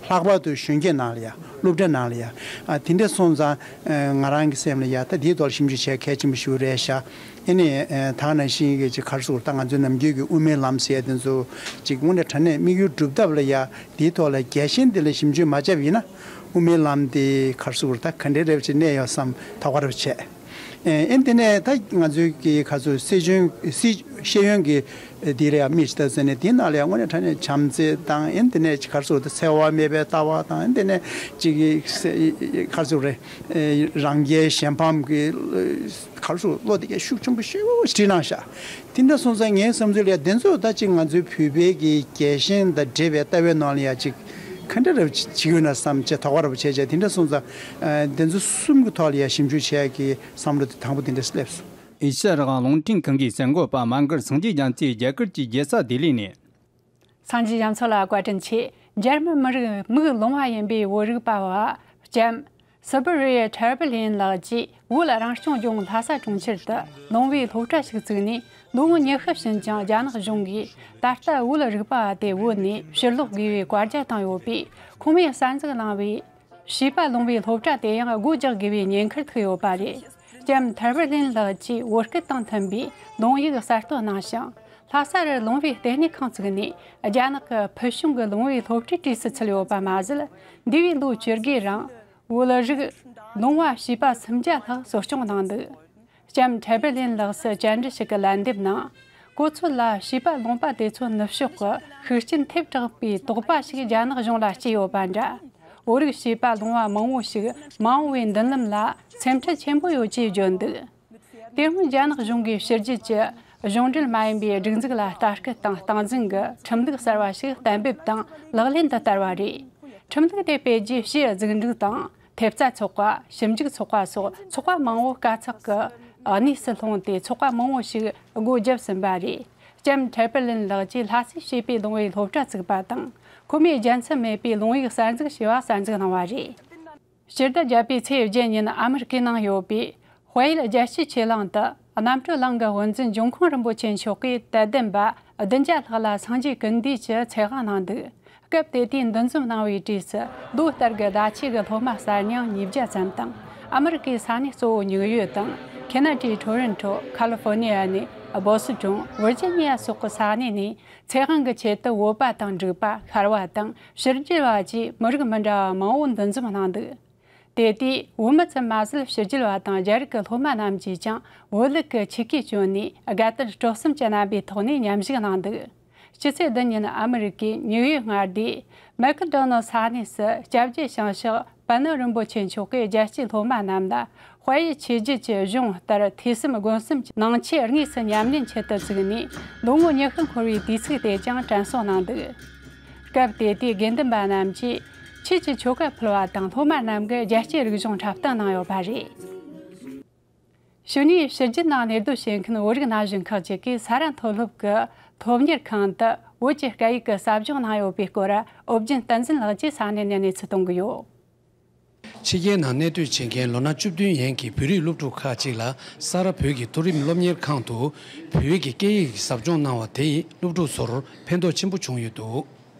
ལྷག་པར་དུ་གཞོན་སྐྱེས་ནང་ལ་ཡ། སློབ་གྲྭ་ནང་ལ་ཡ། ཨ་དེ་འདྲ་སོང་ཙང་ཨ་ང་རང་གི་སེམས་ལ་ཡ་ད་དེའི་ཐོག་ལ་ཞིབ་འཇུག་བྱེད་གལ་ཆེན་པོ་ཞིག་རེད་ཤག་ཨེ་ནས་ཨ་ད་ག་ནང་བཞིན་གྱི་ཅིག་ག་རེ་ཟེར་དགོས་རེད། ད་ང་ཚོའི་ནམ་རྒྱུན་གྱི་དབུ་མའི་ལམ་ཟེར་ཡ་དེ་ཚོ་ཅིག་དངོས་གནས་དྲང་གནས་དམིགས་ཡུལ་སྒྲུབ་ཐབས་ལ་ཡ་དེའི་ཐོག་ལ་རྒྱས་ཤིང་དེ་ལ་ཞིབ་འཇུག་མ་བྱས་པ་ཡིན་ན། དབུ་མའི་ལམ་དེ་ག་རེ་ཟེར་དགོས་རེད། ད་ག་འདྲའི་རེ་བ་ཅིག་གནས་ཡོད་བསམ་དོགས་པ་རེ་བྱས། ཨེ་ཨེ་འདི་ནས་ད་ང་ཚོའི་གི་ག་ཚོད་སྲིད་གཞུང་སྲིད་ཤེས་ཡོན་གི་དེ་ལ་ཡང་མིག་ཅིག་ལྟ་ཟེར་ནས་དེའི་ནང་ལ་ཡང་དངོས་གནས་དྲང་གནས་བྱམས་བརྩེ་དང་། ཨེ་འདི་ནས་ག་ཚོད་ད་འཚེ་བ་མེད་པའི་ལྟ་བ་དང་། ཨེ་འདི་ནས་ཅིག་ག་ཚོད་རེད། རང་རྒྱལ་གཞན་ཕམ་གི་ག་ཚོད་བློ་དེ་ག་ཤུགས་ཆེན་པོ་ཞེ་པོ་ཅིག་བྲིས་གནང་ཤག་དེ་འདྲ་སོང་ཙང་ངའི་བསམ་ཚུལ་ལ་དེ་ཚོ་ད་ཅིག་ང་ཚོའི་བོད་པའི་གི་རྒྱལ་ཞེན་དང་འདྲེས་པའི་ལྟ་བའི་ནང་ལ་ཡ་ཅིག་ག་འདྲ་རེ་བྱེད་ཀྱི་ཡོད་ན་བསམ་བྱས་དོགས་པ་རེ་བྱས་བྱས། དེ་འདྲ་སོང་ཙང་དེ་ཚོ་གསུམ་གི་ཐོག་ལ་ཡ་ཞིབ་འཇུག་བྱས་ཀྱི་བསམ་བློ་དེ་དང་པོ་དེ་འདྲ་སླེབས་སོང་། ཨེ་ཤ་ཡ་རང་དབང་རླུང་འཕྲིན་ཁང་གི་གསར་འགོད་པ་མ་མགར་སངས་རྒྱས་རྒྱ་མཚོས་རྒྱ་གར་གྱི་རྒྱལ་ས་ལྡི་ལི་ནས། སངས་རྒྱས་རྒྱ་མཚོ་ལ་བཀའ་དྲིན་ཆེ། འཇར་མན་མི་རིགས་མིག་ལོང་བ་ཡིན་པའི་བོད་རིག་པ་བ་ལྕམ་སི་བི་རི་ཡ་ཁྲེར་བི་ལིན་ལགས་ཀྱིས་བོད་རང་སྐྱོང་ལྗོངས་ལྷ་ས་གྲོང་ཁྱེར་དུ་ལུང་པའི་སློབ་གྲྭ་ཞིག་བཙུགས་ནས་ལོ་ངོ་ཉི་ཤུ་ཕྱིན་ཀྱང་རྒྱ་ནག་གཞུང་གིས་ད་ལྟ་བོད་རིག་པ་བ་དེ་བོད་ནས་ཕྱིར་ལོག་དགོས་པའི་བཀའ་རྒྱ་བཏང་ཡོད་པས། ཁོང་མོས་གསར་འཛུགས་གནང་བའི་བྱིས་པ་ལུང་པའི་སློབ་གྲྭ་དེ་ཡང་སྒོ་རྒྱག་དགོས་པའི་ཉེན་ཁར་ཐུག་ཡོད་པ་རེད། ལྕམ་ཐར་པར་ལིན་ལགས་ཀྱིས་བོད་སྐད་དང་མཐུན་པའི་ལུང་ཡིག་གསར་གཏོད་གནང་ཞིང་། ལྷ་ས་རུ་ལུང་པའི་ལྟེ་གནས་ཁང་བཙུགས་ནས་རྒྱ་ནག་གི་ཕུལ་བྱུང་གི་ལུང་པའི་སློབ་གྲྭའི་གྲས་སུ་ཚུད་ཡོད་པ་མ་ཟད། འདས་པའི་ལོ་བཅུ་དགུའི་རིང་བོད་རིགས་ལུང་པ་བྱིས་པ་སུམ་བརྒྱ་ལྷག་གསོ་སྐྱོང་གནང་འདུག་ལྕམ་ཐར་པར་ལིན་ལགས་སུ་བཅར་འདྲི་ཞིག་གི་ལན་འདེབས་ནང་། གོ་ཚོད་ལ་བྱིས་པ་ལུང་པ་དེ་ཚོ་ནུབ་ཕྱོགས་ཀྱི་ཤུགས་རྐྱེན་ཐེབས་དྲགས་པའི་དོགས་པ་ཞིག་རྒྱ་ནག་གཞུང་ལ་སྐྱེས་ཡོད་པ་འདྲ། བོད་རིགས་བྱིས་པ་ལུང་པ་མང་བོ་ཞིག་མ་འོངས་པའི་མདུན་ལམ་ལ་སེམས་ཁྲལ་ཆེན་པོ་ཡོད་ཅེས་བརྗོད་འདུག་དེ་སྔོན་རྒྱ་ནག་གཞུང་གིས་ཕྱི་རྒྱལ་གྱི་གཞུང་འབྲེལ་མ་ཡིན་པའི་སྒྲིག་འཛུགས་ལ་ལྟ་སྐུལ་དང་སྟངས་འཛིན་གྱི་ཁྲིམས་ལུགས་གསར་བ་ཞིག་གཏན་འབེབས་དང་ལག་ལེན་དུ་བསྟར་བ་རེད། ཁྲིམས་ལུགས་དེ་སྤེལ་རྗེས་ཕྱིའི་རྫུ་འཕྲུལ་དང་། ཐེབས་རྩ་ཚོགས་པ། ཞིབ་འཇུག་ཚོགས་པ་སོགས་ཚོགས་པ་མང་བོ་དཀའ་ཚེགས་ཀྱི་གནས་སུ་ལྷུང་སྟེ། ཚོགས་པ་མང་བོ་ཞིག་སྒོ་བརྒྱབ་ཟིན་པ་རེད། ལྕམ་ཁྲེ་པི་ལིན་ལགས་ཀྱིས་ལྷ་སའི་བྱིས་པའི་ལུང་པའི་སློབ་གྲྭ་བཙུགས་པ་དང་། ཁོ་མོས་རྒྱལ་མཚམས་མེད་པའི་ལུང་ཡིག་གསར་འཛུགས་བྱས་པ་གསར་འཛུགས་གནང་བ་རེད། སྤྱི་ཟླ་བརྒྱད་པའི་ཚེས་བརྒྱད་ཉིན་ཨ་མི་རི་ཀའི་ནང་ཡོད་པའི་དཔལ་ཡུལ་རྒྱལ་སྤྱིའི་ཆོས་གླིང་དུ། རྣམ་གྲོལ་གླིང་གི་དབུ་འཛིན་འབྱུང་ཁུངས་རིན་པོ་ཆེ་མཆོག་གིས་དད་ལྡན་པ་བདུན་བརྒྱ་ལྷག་ལ་སངས་རྒྱས་སྐུ་འདུས་ཀྱི་ཚེ་དབང་གནང་འདུག་སྐབས་དེ་དུས་འདུ་འཛོམས་གནང་བའི་གྲས་སུ་ལོ་ལྟར་གྱི་ཟླ་ཕྱེད་ཀྱི་སློབ་མ་གསར་རྙིང་ཉིས་བརྒྱ་ཙམ་དང་། ཨ་མི་རི་ཀའི་ས་གནས་གཙོ་བོ་ཉིའུ་ཡོག་དང་། ཁེ་ན་ཌའི་ཊོ་རོན་ཊོ། ཁ་ལི་ཧྥོ་ནི་ཡ་ནས་བོ་སི་ཊོན། ཝིར་ཇི་ནི་ཡ་སོགས་ཀྱི་ས་གནས་ནས་ཚེ་དབང་གི་ཆེད་དུ་བོད་པ་དང་འབྲུག་པ། ཤར་བ་དང་ཕྱི་རྒྱལ་བ་བཅས་མི་རིགས་མི་འདྲ་བ་མང་བོ་འདུ་འཛོམས་གནང་འདུག་དེ་དུས་བོད་མི་ཙམ་མ་ཟད་ཕྱི་རྒྱལ་བ་དང་རྒྱ་རིགས་ཀྱི་སློབ་མ་རྣམས་ཀྱིས་ཀྱང་བོད་ལུགས་ཀྱི་ཆས་གོས་གྱོན་ནས་དགའ་དད་སྤྲོ་གསུམ་གྱི་རྣམ་པའི་ཐོག་ནས་མཉམ་ཞུགས་གནང་འདུག་སྤྱི་ཚེས་བདུན་ཉིན་ཨ་མི་རི་ཀའི་ཉིའུ་ཡོག་མངའ་སྡེའི་མེག་ཌོ་ནལ་ས་གནས་སུ་སྐྱབས་རྗེ་ཞིང་གཤེགས་པད་སྣོད་རིན་པོ་ཆེ་མཆོག་གིས་རྒྱལ་སྤྱིའི་སློབ་མ་རྣམས་ལ་དཔལ་ཡུལ་ཆོས་བརྒྱུད་ཀྱི་གཞུང་ལྟར་ཐོས་བསམ་སྒོམ་གསུམ་གྱི་ནང་ཆོས་དངོས་སུ་ཉམས་ལེན་ཆེད་དུ་བཙུགས་ནས་ལོ་ངོ་ཉི་ཤུ་འཁོར་བའི་དུས་ཚིགས་དེ་ཀྱང་དྲན་གསོ་གནང་འདུག་སྐབས་དེ་དུས་དགེ་འདུན་པ་རྣམས་ཀྱིས་ཆོས་ཀྱི་ཆོ་ག་ཕུལ་བ་དང་སློབ་མ་རྣམས་ཀྱིས་རྒྱལ་གཅེས་རིག་གཞུང་འཁྲབ་སྟོན་གནང་ཡོད་པ་རེད། གཞུག་ནས་ཕྱི་རྒྱལ་ནང་གནས་སྡོད་བྱེད་མཁན་བོད་རིགས་ན་གཞོན་ཁག་ཅིག་གིས་ས་རཱ་མཐོ་སློབ་ཀྱི་སློབ་གཉེར་ཁང་དུ་བོད་ཀྱི་སྐད་ཡིག་གི་ཟབ་སྦྱོང་གནང་ཡོད་པའི་སྐོར་འོབ་རྒྱན་བསྟན་འཛིན་ལགས་ཀྱིས་ས་གནས་ནས་གནས་ཚུལ་གཏོང་གི་ཡོད། ཕྱི་རྒྱལ་ནང་གནས་སྡོད་བྱེད་མཁན་ལོ་ན་བཅུ་བདུན་ཡན་གྱི་བོད་རིགས་སློབ་ཕྲུག་ཁག་ཅིག་ལ་ས་རཱ་བོད་ཀྱི་མཐོ་རིམ་སློབ་གཉེར་ཁང་དུ་བོད་ཀྱི་སྐད་ཡིག་ཟབ་སྦྱོང་གནང་བ་དེས་སློབ་ཕྲུག་ཚོར་ཕན་ཐོགས་ཆེན་པོ་བྱུང་ཡོད་འདུག་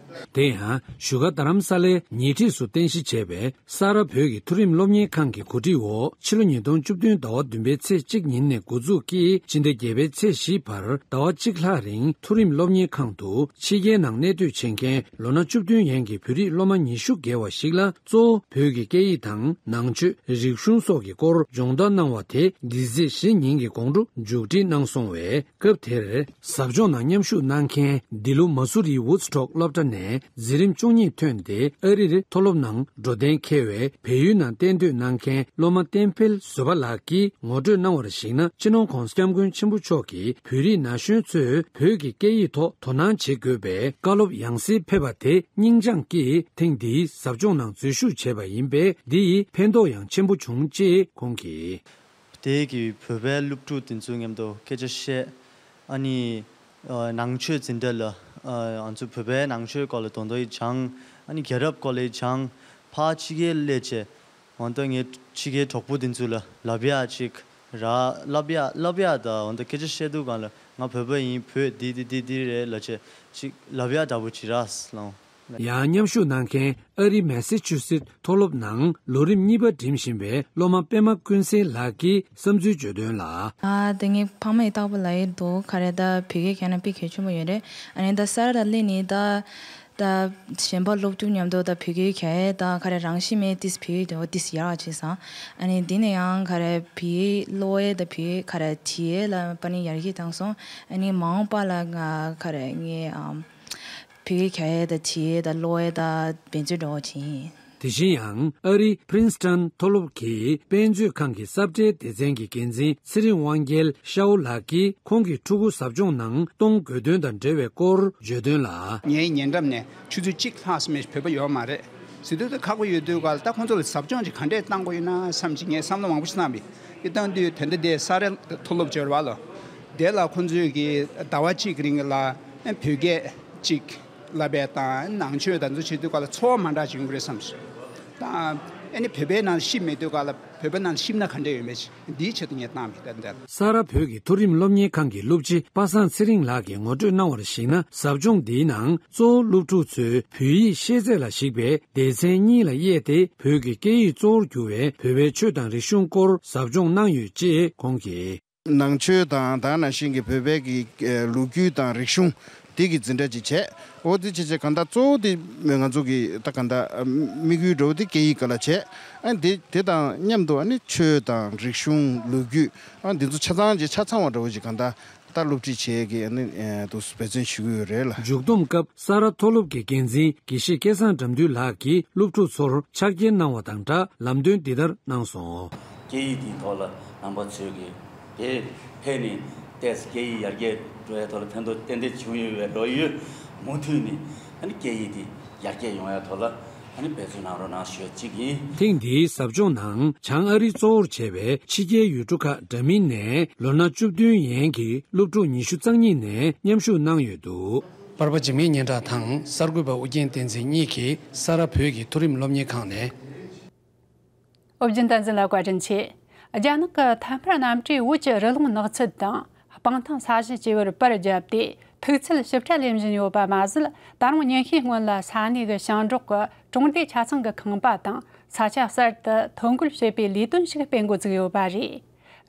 དེ་ཡང་བཞུགས་སྒར་རྡ་རམ་ས་ལའི་ཉེ་འཁྲིས་སུ་རྟེན་གཞི་བྱས་པའི་ས་རཱ་བོད་ཀྱི་མཐོ་རིམ་སློབ་གཉེར་ཁང་གི་གོ་སྒྲིག་འོག་ཕྱི་ལོ་ཉིས་སྟོང་བཅུ་བདུན་ཟླ་བ་བདུན་པའི་ཚེས་གཅིག་ཉིན་ནས་འགོ་འཛུགས་ཀྱིས་སྤྱི་ཟླ་བརྒྱད་པའི་ཚེས་བཞི་བར་ཟླ་བ་གཅིག་ལྷག་རིང་མཐོ་རིམ་སློབ་གཉེར་ཁང་དུ་ཕྱི་རྒྱལ་ནང་གནས་སྡོད་བྱེད་མཁན་ལོ་ན་བཅུ་བདུན་ཡན་གྱི་བོད་རིགས་སློབ་མ་ཉི་ཤུ་བརྒལ་བ་ཞིག་ལ་གཙོ་བོ་བོད་ཀྱི་སྐད་ཡིག་དང་ནང་ཆོས་རིག་གཞུང་སོགས་ཀྱི་སྐོར་སྦྱོང་བརྡར་གནང་བ་དེ་འདི་ཚེས་བཞི་ཉིན་གྱི་དགོང་དྲོ་མཇུག་སྒྲིལ་གནང་སོང་བས། སྐབས་དེར་ཟབ་སྦྱོང་ནང་མཉམ་ཞུགས་གནང་མཁན་འདི་ལོ་མ་སུ་རིའི་ཝུ་ཙི་ཀྲོག་སློབ་གྲྭ་ནས་འཛིན་རིམ་བཅུ་གཉིས་ཐོན་ཏེ་ཨ་རིར་མཐོ་སློབ་ནང་འགྲོ་གཏན་འཁེལ་བའི་བལ་ཡུལ་ནང་གཏན་སྡོད་གནང་མཁན་སློབ་མ་བསྟན་འཕེལ་བཟོད་པ་ལགས་ཀྱིས་ངོ་སྤྲོད་གནང་བར་གཞིགས་ན། སྤྱི་ནོར་༸གོང་ས་༸སྐྱབས་མགོན་ཆེན་པོ་མཆོག་གིས་བོད་རིགས་ན་གཞོན་ཚོས་བོད་ཀྱི་སྐད་ཡིག་ཐོག་དོ་སྣང་བྱེད་དགོས་པའི་བཀའ་སློབ་ཡང་སེ་ཕེབས་པ་དེ་སྙིང་བཅངས་ཀྱིས་ཐེངས་འདིའི་ཟབ་སྦྱོང་ནང་འཛུལ་ཞུགས་བྱས་པ་ཡིན་པས། འདི་ཡིས་ཕན་ཐོགས་ཡང་ཆེན་པོ་བྱུང་ཅེས་ཁོང་གིས། དེ་གི་བོད་པའི་སློབ་ཕྲུག་དེ་ཚོའི་མཉམ་དུ་སྐད་ཆ་བཤད། ཨ་ནི་ཨ་ནང་ཆོས་འཛིན་གྲྭ་ལ་ ཨ་ང་ཚོ་བོད་པའི་ནང་ཆོས་སྐོར་ལ་དོན་དག་ཡིན་ཙང་། ཨ་ནི་རྒྱལ་རབས་སྐོར་ལ་ཡིན་ཙང་། ཕར་ཕྱི་རྒྱལ་སླེབས་བྱས། འོན་ཏེ་ངས་ཕྱི་རྒྱལ་གྲོགས་པོ་དེ་ཚོ་ལ་ལབ་ཡག་ཅིག་ར། ལབ་ཡག་ལབ་ཡག་དང་། འོན་ཏེ་སྐད་ཆ་བཤད་དུས་སྒང་ལ་ང་བོད་པ་ཡིན། བོད་འདི་འདི་འདི་འདི་རེད་ལབ་བྱས་ཅིག་ལབ་ཡག་འདྲ་པོ་ཅིག་རག་སོང་། ཡང་མཉམ་ཞུགས་གནང་མཁན་ཨ་རིའི་མེ་སི་ཆུ་སེད་མཐོ་སློབ་ནང་ལོ་རིམ་གཉིས་པ་འགྲིམ་བཞིན་པའི་སློབ་མ་པད་མ་ཀུན་གསལ་ལགས་ཀྱིས་བསམ་ཚུལ་བརྗོད་དོན་ལ། ཨ་དེ་ངའི་ཕ་མ་ཡིས་རྟག་པར་ལབ་ཀྱི་འདུག་ག་རེ་ད་བོད་སྐད་སྦྱང་ན་དཔེ་གལ་ཆེན་པོ་ཡོད་རེད། ཨ་ནི་ད་ས་ར་ད་སླེབས་ནས་ད་ད་གཞན་པ་སློབ་ཕྲུག་མཉམ་དུ་ད་བོད་སྐད་སྦྱང་ཡས་ད་ག་རེ་རང་བཞིན་མེད་ཏིས་བོད་སྐད་དེ་འོ་ཏིས་ཡག་བྱས་སོང་། ཨ་ནི་འདི་ནས་ཡང་ག་རེ་བོད་སྐད་ཀློག་ཡས་ད་བོད་སྐད་ག་རེ་བྲིས་ཡས་ལ་པ་ནི་ཡར་རྒྱས་བཏང་སོང་། ཨ་ནི་མ་འོངས་པ་ལ་ང་ག་རེ་ངས་ཨམ། བོད་སྐད་སྦྱང་ཡས་དང་བྲིས་ཡས་དང་ཀློག་ཡས་དང་འབད་བརྩོན་འགྲོ་བ་བྱེད་ཡིན། དེ་བཞིན་ཡང་ཨ་རིའི་Princeton་མཐོ་སློབ་ཀྱི་དཔེ་མཛོད་ཁང་གི་ས་བཀྲའི་སྡེ་ཚན་གྱི་འགན་འཛིན་ཚེ་རིང་དབང་རྒྱལ་ཤའོ་ལགས་ཀྱིས་ཁོང་གི་ཕྲུ་གུ་ཟབ་སྦྱོང་ནང་གཏོང་དགོས་དོན་དང་འབྲེལ་བའི་སྐོར་བརྗོད་དོན་ལ། ངའི་ཉེ་འགྲམ་ནས་ཆུ་ཚོད་གཅིག་ལྷག་ཙམ་བོད་པ་ཡོད་མ་རེད། ཟེར་དུས་ད་ཁག་པོ་ཡོད་དུས་ག་ལ་ད་ཁོང་ཚོ་ལ་ཟབ་སྦྱོང་ཅིག་ག་འདྲས་བཏང་དགོས་ཡོད་ན་བསམ་ཅིག་ངས་བསམ་བློ་མང་པོ་ཞིག་བཏང་བས། དེ་བཏང་དུས་དོན་དག་དེ་ས་ར་མཐོ་སློབ་སྦྱོར་བ་ལོ། དེ་ལ་ཁོང་ཚོས་ཀྱི་ཟླ་བ་གཅིག་གི་རིང་ལ་བོད་སྐད་ཅིག་ལབ་པ་དང་ནང་ཆོས་དང་ཚོ་བྱེད་དུས་ག་ལ་ཚོར་བ་མ་འདྲ་ཅིག་ཡོང་གི་རེད་བསམ་སོང་། ད་ཨ་ནི་བོད་པའི་ནང་ཤི་མེད་དུས་ག་ལ་བོད་པའི་ནང་ཤི་ན་ག་འདྲས་ཡོད་མེད་ཅིག་འདིའི་ཆེད་དུ་ངས་བཏང་བས་ད་འདྲ། ས་ར་བོད་ཀྱི་མཐོ་རིམ་སློབ་གཉེར་ཁང་གི་སློབ་སྤྱི་པ་སངས་ཚེ་རིང་ལགས་ཀྱིས་ངོ་སྤྲོད་གནང་བར་གཞིགས་ན། ཟབ་སྦྱོང་འདིའི་ནང་གཙོ་བོ་སློབ་ཕྲུག་ཚོའི་བོད་ཡིག་ཤེས་ཚད་ལ་གཞིགས་པའི་སྡེ་ཚན་གཉིས་ལ་དབྱེ་སྟེ། བོད་ཀྱི་སྐད་ཡིག་གཙོ་བོར་གྱུར་བའི་བོད་པའི་ཆོས་དང་རིག་གཞུང་སྐོར་ཟབ་སྦྱོང་གནང་ཡོད་ཅེས་ཁོང་གིས། ནང་ཆོས་དང་ད་ནང་བཞིན་གྱི་བོད་པའི་གི་ལོ་རྒྱུས་དང་རིག་གཞུང་འདི་གི་འཛིན་གྲྭ་ཅིག་བྱས། འོ་དེ་བྱས་བྱས་གང་ལྟར་གཙོ་བོ་དེ་ང་ཚོ་གི་ད་གང་ལྟར་དམིགས་ཡུལ་འདྲ་བོ་དེ་སྐད་ཡིག་སྒང་ལ་བྱས། ཨ་དེ་དེ་དང་མཉམ་དུ་ཨ་ནི་ཆོས་དང་རིག་གཞུང་ལོ་རྒྱུས་ཨ་འདི་ཚོ་ཆ་ཚང་ཅིག་ཆ་ཚང་བ་འདྲ་བོ་ཅིག་གང་ལྟར། ད་སློབ་ཁྲིད་བྱེད་ཀྱི་ཨ་ནི་ཨེ་འདུག་འབད་བརྩོན་ཞུ་གི་ཡོད་རེད་ལ། མཇུག་བསྡོམས་སྐབས་ས་ར་མཐོ་སློབ་ཀྱི་འགན་འཛིན་དགེ་བཤེས་སྐལ་བཟང་དགྲ་འདུལ་ལགས་ཀྱིས་སློབ་ཕྲུག་ཚོར་ཕྱག་འཁྱེར་གནང་བ་དང་སྦྲགས་ལམ་སྟོན་འདི་ལྟར་གནང་སོང་། སྐད་ཡིག་འདིའི་ཐོག་ལ་རྣམ་པ་ཚོས་ཀྱིས་དེ་ཕེབས་ནས་ཏོག་ཙམ་སྐད་ཡིག་ཡར་རྒྱས་འགྲོ་ཡའི་ཐོག་ལ་ཕན་ཐོགས་ཏན་ཏན་བྱུང་ཡོད་པའི་རོགས་ཡོད། མུ་མཐུད་ནས་ཨ་ནི་སྐད་ཡིག་འདི་ཡར་རྒྱས་ཡོང་ཡའི་ཐོག་ལ་ཨ་ནི་འབད་བརྩོན་གནང་རོགས་གནང་ཞུ་ཡ་གཅིག་ཡིན། ཐེངས་འདིའི་ཟབ་སྦྱོང་ནང་བྱང་ཨ་རི་གཙོ་བོར་བྱས་པའི་ཕྱི་རྒྱལ་ཡུལ་གྲུ་ཁག་འདྲ་མིན་ནས་ལོ་ན་བཅུ་བདུན་ཡན་གྱི་སློབ་ཕྲུག་ཉི་ཤུ་རྩ་གཉིས་ནས་མཉམ་ཞུགས་གནང་ཡོད་འདུག་པར་པ་འཇིགས་མེད་སྙན་གྲགས་དང་གསར་འགོད་པ་ཨུ་རྒྱན་བསྟན་འཛིན་གཉིས་ཀྱིས་ས་ར་བོད་ཀྱི་མཐོ་རིམ་སློབ་གཉེར་ཁང་ནས། ཨོ་རྒྱན་བསྟན་འཛིན་ལགས་བཀའ་དྲིན་ཆེ། རྒྱ་ནག་གི་ཐའེ་ཧྥུན་གནམ་གྲུས་བོད་ཀྱི་རི་ཀླུང་ནགས་ཚལ་དང་། སྤང་ཐང་ས་གཞི་བཅས་པར་པར་བརྒྱབ་སྟེ་ཐུག་ཚད་ཞིབ་ཕྲ་ལེན་བཞིན་ཡོད་པ་མ་ཟད། ད་རུང་ཉིན་ཤས་སྔོན་ལ་ས་གནས་ཀྱི་ཞིང་འབྲོག་གི་གྲོང་སྡེ་ཆ་ཚང་གི་ཁང་པ་དང་ས་ཆ་གསར་དུ་ཐོ་འགོད་བྱེད་པའི་ལས་དོན་ཞིག་སྤེལ་འགོ་བཙུགས་ཡོད་པ་རེད།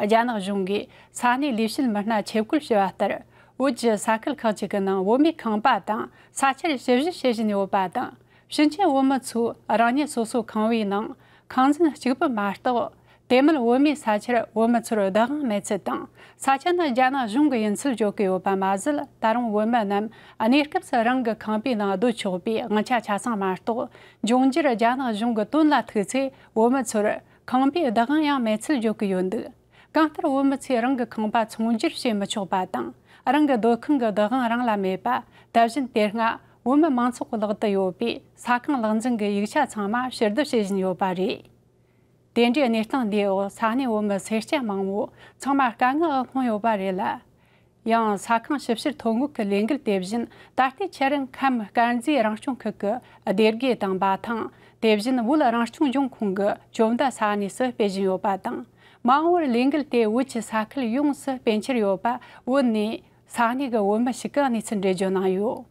རྒྱ་ནག་གཞུང་གིས་ས་གནས་ལས་བྱེད་མི་སྣ་ཆེད་བསྐོས་བྱས་པ་ལྟར། བོད་ཀྱི་ས་ཁུལ་ཁག་ཅིག་གི་ནང་བོད་མིའི་ཁང་པ་དང་ས་ཆར་ཞིབ་བཞེས་བྱེད་བཞིན་ཡོད་པ་དང་། ཕྱིན་ཆད་བོད་མི་ཚོས་རང་ཉིད་སོ་སོའི་ཁང་པའི་ནང་ཁང་ཚན་གཅིག་པུ་མ་གཏོགས། དེ་མིན་བོད་མིའི་ས་ཆར་བོད་མི་ཚོར་བདག་དབང་མེད་ཚུལ་དང་། ས་ཆ་ནི་རྒྱ་ནག་གཞུང་གི་ཡིན་ཚུལ་བརྗོད་ཀྱི་ཡོད་པ་མ་ཟད། ད་རུང་བོད་མི་རྣམས་གནས་སྐབས་སུ་རང་གི་ཁང་པའི་ནང་སྡོད་ཆོག་པའི་དབང་ཆ་ཆ་ཚང་མ་གཏོགས། འབྱུང་འགྱུར་རྒྱ་ནག་གཞུང་གི་དོན་ལ་ཐུག་ཚེ་བོད་མི་ཚོར་ཁང་པའི་བདག་དབང་ཡང་མེད་ཚུལ་བརྗོད་ཀྱི་ཡོད་འདུག་གང་ལྟར་བོད་མི་ཚོས་རང་གི་ཁང་པ་ཚོང་སྒྱུར་བྱེད་མི་ཆོག་པ་དང་། རང་གི་སྡོད་ཁང་གི་བདག་དབང་རང་ལ་མེད་པ། ད་བཞིན་དེ་སྔ་བོད་མི་མང་ཚོགས་ཀྱི་ལག་ཏུ་ཡོད་པའི་ས་ཁང་ལག་འཛིན་གྱི་ཡིག་ཆ་ཚང་མ་ཕྱིར་བསྡུ་བྱེད་བཞིན་ཡོད་པ་རེད། དེ་འདྲའི་གནས་སྟངས་འདིའི་འོག་ས་གནས་བོད་མི་སེར་སྐྱ་མང་བོ་ཚང་མ་དཀའ་ངལ་ལྷུང་ཡོད་པ་རེད་ལ། ཡང་ས་ཁང་ཞིབ་བཤེར་ཐོ་འགོད་ཀྱི་ལས་འགུལ་དེ་བཞིན་ད་ལྟའི་ཆར་ཁམས་དཀར་མཛེས་རང་སྐྱོང་ཁུལ་གྱི་སྡེ་དགེ་དང་འབའ་ཐང་། དེ་བཞིན་བོད་རང་སྐྱོང་ལྗོངས་ཁོངས་ཀྱི་ཇོ་མདའ་ས་གནས་སུ་སྤེལ་བཞིན་ཡོད་པ་དང་། མ་འོངས་པར་ལས་འགུལ་དེ་བོད་ཀྱི་ས་ཁུལ་ཡོངས་སུ་སྤེལ་འཆར་ཡོད་པ་བོད་ནས་ས་གནས་ཀྱི་བོད་མི་ཞིག་གིས་གནས་ཚུལ་འགྲེལ་བརྗོད་གནང་ཡོད།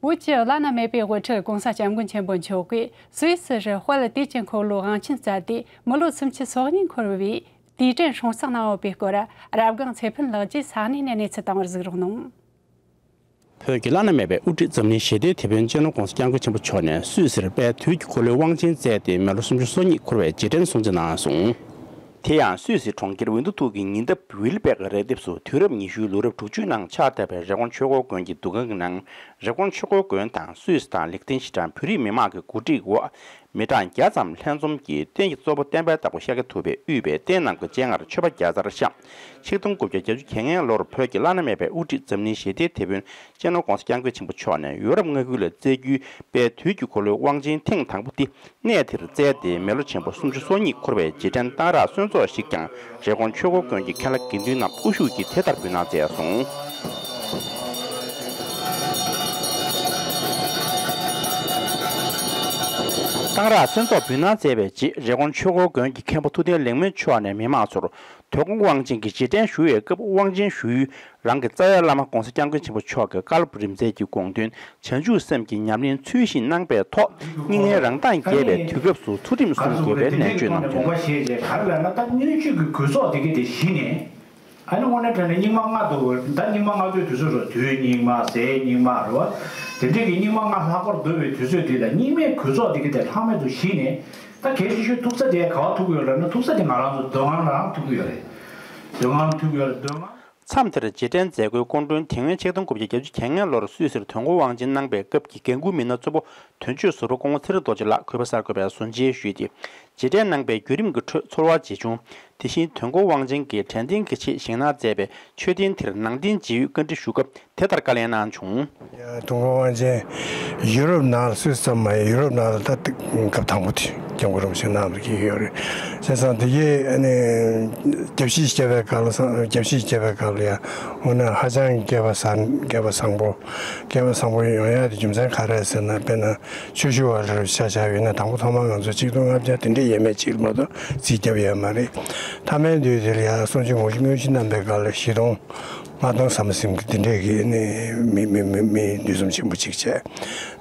བོད་ཀྱི་བླ་ན་མེད་པའི་དབུ་ཁྲིད་༸གོང་ས་༸སྐྱབས་མགོན་ཆེན་པོ་མཆོག་གིས་སུད་སི་རུ་དཔལ་དུས་ཀྱི་འཁོར་ལོའི་དབང་ཆེན་སྩལ་ཏེ་མི་ལོ་སུམ་ཅུ་སོ་གཉིས་འཁོར་བའི་དུས་དྲན་སྲུང་བརྩི་གནང་ཡོད་པའི་སྐོར། རབ་སྒང་ཚེ་ཕུན་ལགས་ཀྱིས་ས་གནས་ནས་གནས་ཚུལ་བཏང་བར་གཟིགས་རོགས་གནང་། བོད་ཀྱི་བླ་ན་མེད་པའི་དབུ་ཁྲིད་འཛམ་གླིང་ཞི་བདེའི་དེད་དཔོན་སྤྱི་ནོར་༸གོང་ས་༸སྐྱབས་མགོན་ཆེན་པོ་མཆོག་ནས་སུད་སིར་དཔལ་དུས་ཀྱི་འཁོར་ལོའི་དབང་ཆེན་སྩལ་ཏེ་མི་ལོ་སུམ་ཅུ་སོ་གཉིས་འཁོར་བའི་རྗེས་དྲན་སྲུང་བརྩི་གནང་སོང་། དེ་ཡང་སུད་སི་གྲོང་ཁྱེར་ཝིན་ཏུ་ཐུག་གི་ཉེ་འདབས་ཝིལ་པེག་རི་ལྡེབས་སུ་དུས་རབས་ཉི་ཤུའི་ལོ་རབས་དྲུག་ཅུའི་ནང་ཕྱག་བཏབ་པའི་རི་ཀོན་ཆོས་འཁོར་དགོན་གྱི་འདུ་ཁང་གི་ནང་། རི་ཀོན་ཆོས་འཁོར་དགོན་དང་སུད་སི་དང་ལིག་ཏེན་ཤི་ཏན་བོད་རིགས་མི་མང་གི་གོ་སྒྲིག་འོག་མི་གྲངས་བརྒྱ་ཙམ་ལྷན་འཛོམས་ཀྱིས་རྟེན་གྱི་གཙོ་བོ་བསྟན་པའི་བདག་པོ་ཤཱཀྱ་ཐུབ་པས་དབུས་པའི་རྟེན་རྣམས་ཀྱི་སྤྱན་སྔར་མཆོད་པ་བརྒྱ་རྩར་བཤམས། ཆིག་སྟོང་དགུ་བརྒྱ་བརྒྱད་ཅུ་གྱ་ལྔའི་ལོར་བོད་ཀྱི་བླ་ན་མེད་པའི་དབུ་ཁྲིད་འཛམ་གླིང་ཞི་བདེའི་དེད་དཔོན་སྤྱི་ནོར་༸གོང་ས་༸སྐྱབས་མགོན་ཆེན་པོ་མཆོག་ནས་ཡོ་རོབ་མངའ་ཁུལ་ལ་སྩལ་རྒྱུའི་དཔལ་དུས་ཀྱི་འཁོར་ལོའི་དབང་ཆེན་ཐེངས་དང་པོ་དེ་གནས་དེར་སྩལ་ཏེ་མི་ལོ་ཆེན་པོ་སུམ་ཅུ་སོ་གཉིས་འཁོར་བའི་རྗེས་དྲན་གཏང་རག་གསོལ་ཚོགས་ཤིག་ཀྱང་རི་ཀོན་ཆོས་འཁོར་དགོན་གྱི་མཁན་བླ་དགེ་འདུན་རྣམས་དབུ་བཞུགས་ཀྱིས་དེ་ལྟར་འབུལ་གནང་མཛད་སོང་། གཙང་རག་མཚན་ཚོགས་འབུལ་གནང་མཛད་པའི་རྗེས། རི་ཀོན་ཆོས་འཁོར་དགོན་གྱི་མཁན་པོ་ཐུབ་བསྟན་ལེགས་སྨོན་མཆོག་ནས་མི་མང་ཚོར་དོལ་པོ་དབང་ཆེན་གྱི་རྗེས་དྲན་ཞུ་བའི་སྐབས། དབང་ཆེན་ཞུ་ཡུལ་རང་གི་རྩ་བའི་བླ་མ་༸གོང་ས་༸སྐྱབས་མགོན་ཆེན་པོ་མཆོག་གི་བཀའ་སློབ་རིམ་འཛེགས་ཀྱི་དགོངས་དོན་བྱང་ཆུབ་སེམས་ཀྱི་ཉམས་ལེན་ཚུལ་བཞིན་གནང་པའི་ཐོག་སྙིང་ནས་རང་མདངས་རྒྱས་པའི་དུས་སྐབས་སུ་ཚུལ་ཁྲིམས་སྲུང་དགོས་པའི་ནན་བརྗོད་གནང་བྱུང་། ག་རེ་ལབ་ན་ད་སྣོད་བཅུད་ཀྱི་གོས་ཚོགས་དེ་གི་དེ་གཞི་ནས། ཨ་ནི་དངོས་གནས་དྲང་གནས་སྙིགས་མ་ལྔ་བདོ་བའི། ད་སྙིགས་མ་ལྔ་བདོའི་དུས་ཚོད་རེད། དུས་སྙིགས་མ། ཟས་སྙིགས་མ་རེད་བ། དེ་འདྲས་ཀྱི་སྙིགས་མ་ལྔ་ལྷག་པར་བདོ་བའི་དུས་ཚོད་འདི་ལ་སྙིགས་མའི་གོས་ཚོགས་འདི་གི་དེ་ལྷག་མེད་དུ་གཞི་ནས། ད་གལ་ཆེ་ཤོས་ཐུག་ས་དེ་ག་པར་ཐུག་གི་ཡོད་ལབ་ན། ཐུག་ས་དེ་ང་རང་ཚོ་མདོ་སྔགས་ལ་རང་ཐུག་གི་ཡོད་རེད། མདོ་སྔགས་ལ་ཐུག་གི་ཡོད་རེད། མདོ་སྔགས། མཚམས་དེར་རྗེས་དྲན་མཛད་སྒོའི་སྐུ་མགྲོན་དེ་སྔོན་ཆིག་སྟོང་དགུ་བརྒྱ་གྱ་ལྔ་ལོར་སུད་སིར་དོན་གོ་དབང་ཆེན་གནང་པའི་སྐབས་ཀྱི་འགན་འཁུར་མི་སྣ་གཙོ་བོ་དོན་གཅོད་ཟུར་པ་སྐུ་ངོ་ཚེ་རིང་རྡོ་རྗེ་ལགས་གུས་པ་གསར་འགོད་པས་གསུང་བཤད་ཞུས་ཏེ། རྗེས་དྲན་གནང་པའི་བརྒྱུད་རིམ་གྱི་ཁྲོད་ཚོར་བ་ཇི་བྱུང་། དེ་བཞིན་དོན་གོ་དབང་ཆེན་གྱིས་དྲན་རྟེན་གྱི་ཆེད་བཞེངས་གནང་མཛད་པའི་མཆོད་རྟེན་དེར་ནང་རྟེན་ཇི་ཡོད་བཀའ་འདྲི་ཞུ་སྐབས་དེ་ལྟར་བཀའ་ལན་གནང་བྱུང་། དོན་གོ་དབང་ཆེན་ཡུ་རོབ་ནང་ལ། སུད་སི་ཙམ་མ་ཡིན། ཡུ་རོབ་ནང་ལ་ད་སྐབས་དང་པོ་དེ་སྐྱབས་མགོན་རིན་པོ་ཆེ་གནང་བ་རེད་ཀྱི་ཡོད་རེད། བྱས་ཙང་དེ་གའི་ཨ་ནི་རྒྱབ་བཤིག་བྱས་པའི་སྐབས་ལ། རྒྱབ་བཤིག་བྱས་པའི་སྐབས་ལ་ཡང་དངོས་གནས་ཧ་ཅང་སྐལ་པ་བཟང་། སྐལ་པ་བཟང་པོ། སྐལ་པ་བཟང་པོ་ཡོང་ཡ་དེ་རྒྱུ་མཚན་ག་རེ་རེད་ཟེར་ན། དཔེར་ན་ཆོས་ཞུ་བ་ལ་ཆ་བཞག་ཡོད་ན། དང་པོ་ཐོག་མར་ང་ཚོ་ཆིག་སྟོང་ལྔ་བརྒྱ་དེ་འདྲས་ཡས་མས་ཅིག་མ་གཏོགས་རྩིས་བརྒྱབ་ཡོད་མ་རེད། མཐའ་མའི་དུས་དེ་ལ་ཡང་གསུང་ཆོས་དངོས་གཞི་དངོས་གཞི་གནང་པའི་སྐབས་ལ་བཞི་སྟོང་ལྔ་སྟོང་ཟམ་པ་ཟིན་གྱི་དེ་འདྲས་ཀྱི་ནི་མི་མི་མི་མི་འདུས་ཚོམས་ཆེན་པོ་ཅིག་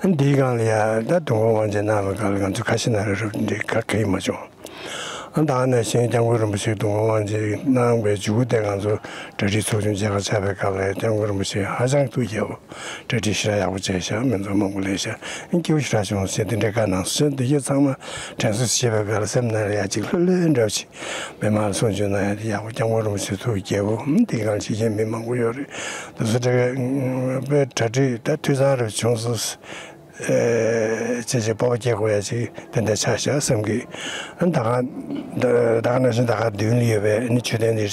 བྱས། འདིའི་སྒང་ལ་ཡང་ད་དོན་གོ་དབང་ཆེན་གནང་བའི་སྐབས་ལ་ང་ཚོ་ཁ་ཞེ་ན་རེ་རེ་འདྲས་ག་ག་ཡི་མ་བྱུང་། ཨ། ད་ག་ནང་བཞིན་སྐྱབས་མགོན་རིན་པོ་ཆེས་དོན་གོ་དབང་ཆེན་གནང་བའི་མཇུག་གུ་དེ་ང་ཚོ་གྲ་སྒྲིག་ཚོགས་ཆུང་མཇལ་ཁ་བཅར་བའི་སྐབས་ལ་སྐྱབས་མགོན་རིན་པོ་ཆེ་ཧ་ཅང་ཐུགས་དགྱེས་པོ། གྲ་སྒྲིག་ཞེ་དྲག་ཡག་པོ་བྱས་ཤག་མི་ཚོགས་མང་པོ་སླེབས་ཤག་སྐྱིད་པོ་ཞེ་དྲག་བྱུང་ཟེར་དེ་འདྲའི་བཀའ་གནང་སོང་། དེ་ཡི་ཚང་མ་དྲན་གསོ་བྱེད་པའི་སྐབས་ལ་སེམས་ནང་ལ་ཡ་གཅིག་ལྷོད་ལྷོད་འདྲ་བོ་ཅིག་མི་མང་ལ་གསུང་ཆོས་གནང་ཡ་དེ་ཡག་པོ། སྐྱབས་མགོན་རིན་པོ་ཆེ་ཐུགས་དགྱེས་པོ། དེའི་སྒང་ལ་ཅིག་མཁྱེན་མི་མང་པོ་ཡོད་རེད། དེ་ཚོ་འདྲ་བའི་དཔེ་གྲ་སྒྲིག་ད་འཐུས་ཚང་རུ་བྱུང་སོང་། ཨེ། བྱས་བྱས་སྤོབས་པ་སྐྱེ་དགོས་ཡ་ཅིག་དེ་འདྲ་ཆགས་ཤག་བསམ་གི། ཨ། ད་ག་ད་ག་ནང་བཞིན་ད་ག་མདུན་ལ་ཡོད་པའི་ཨ་ནི་མཆོད་རྟེན་འདི།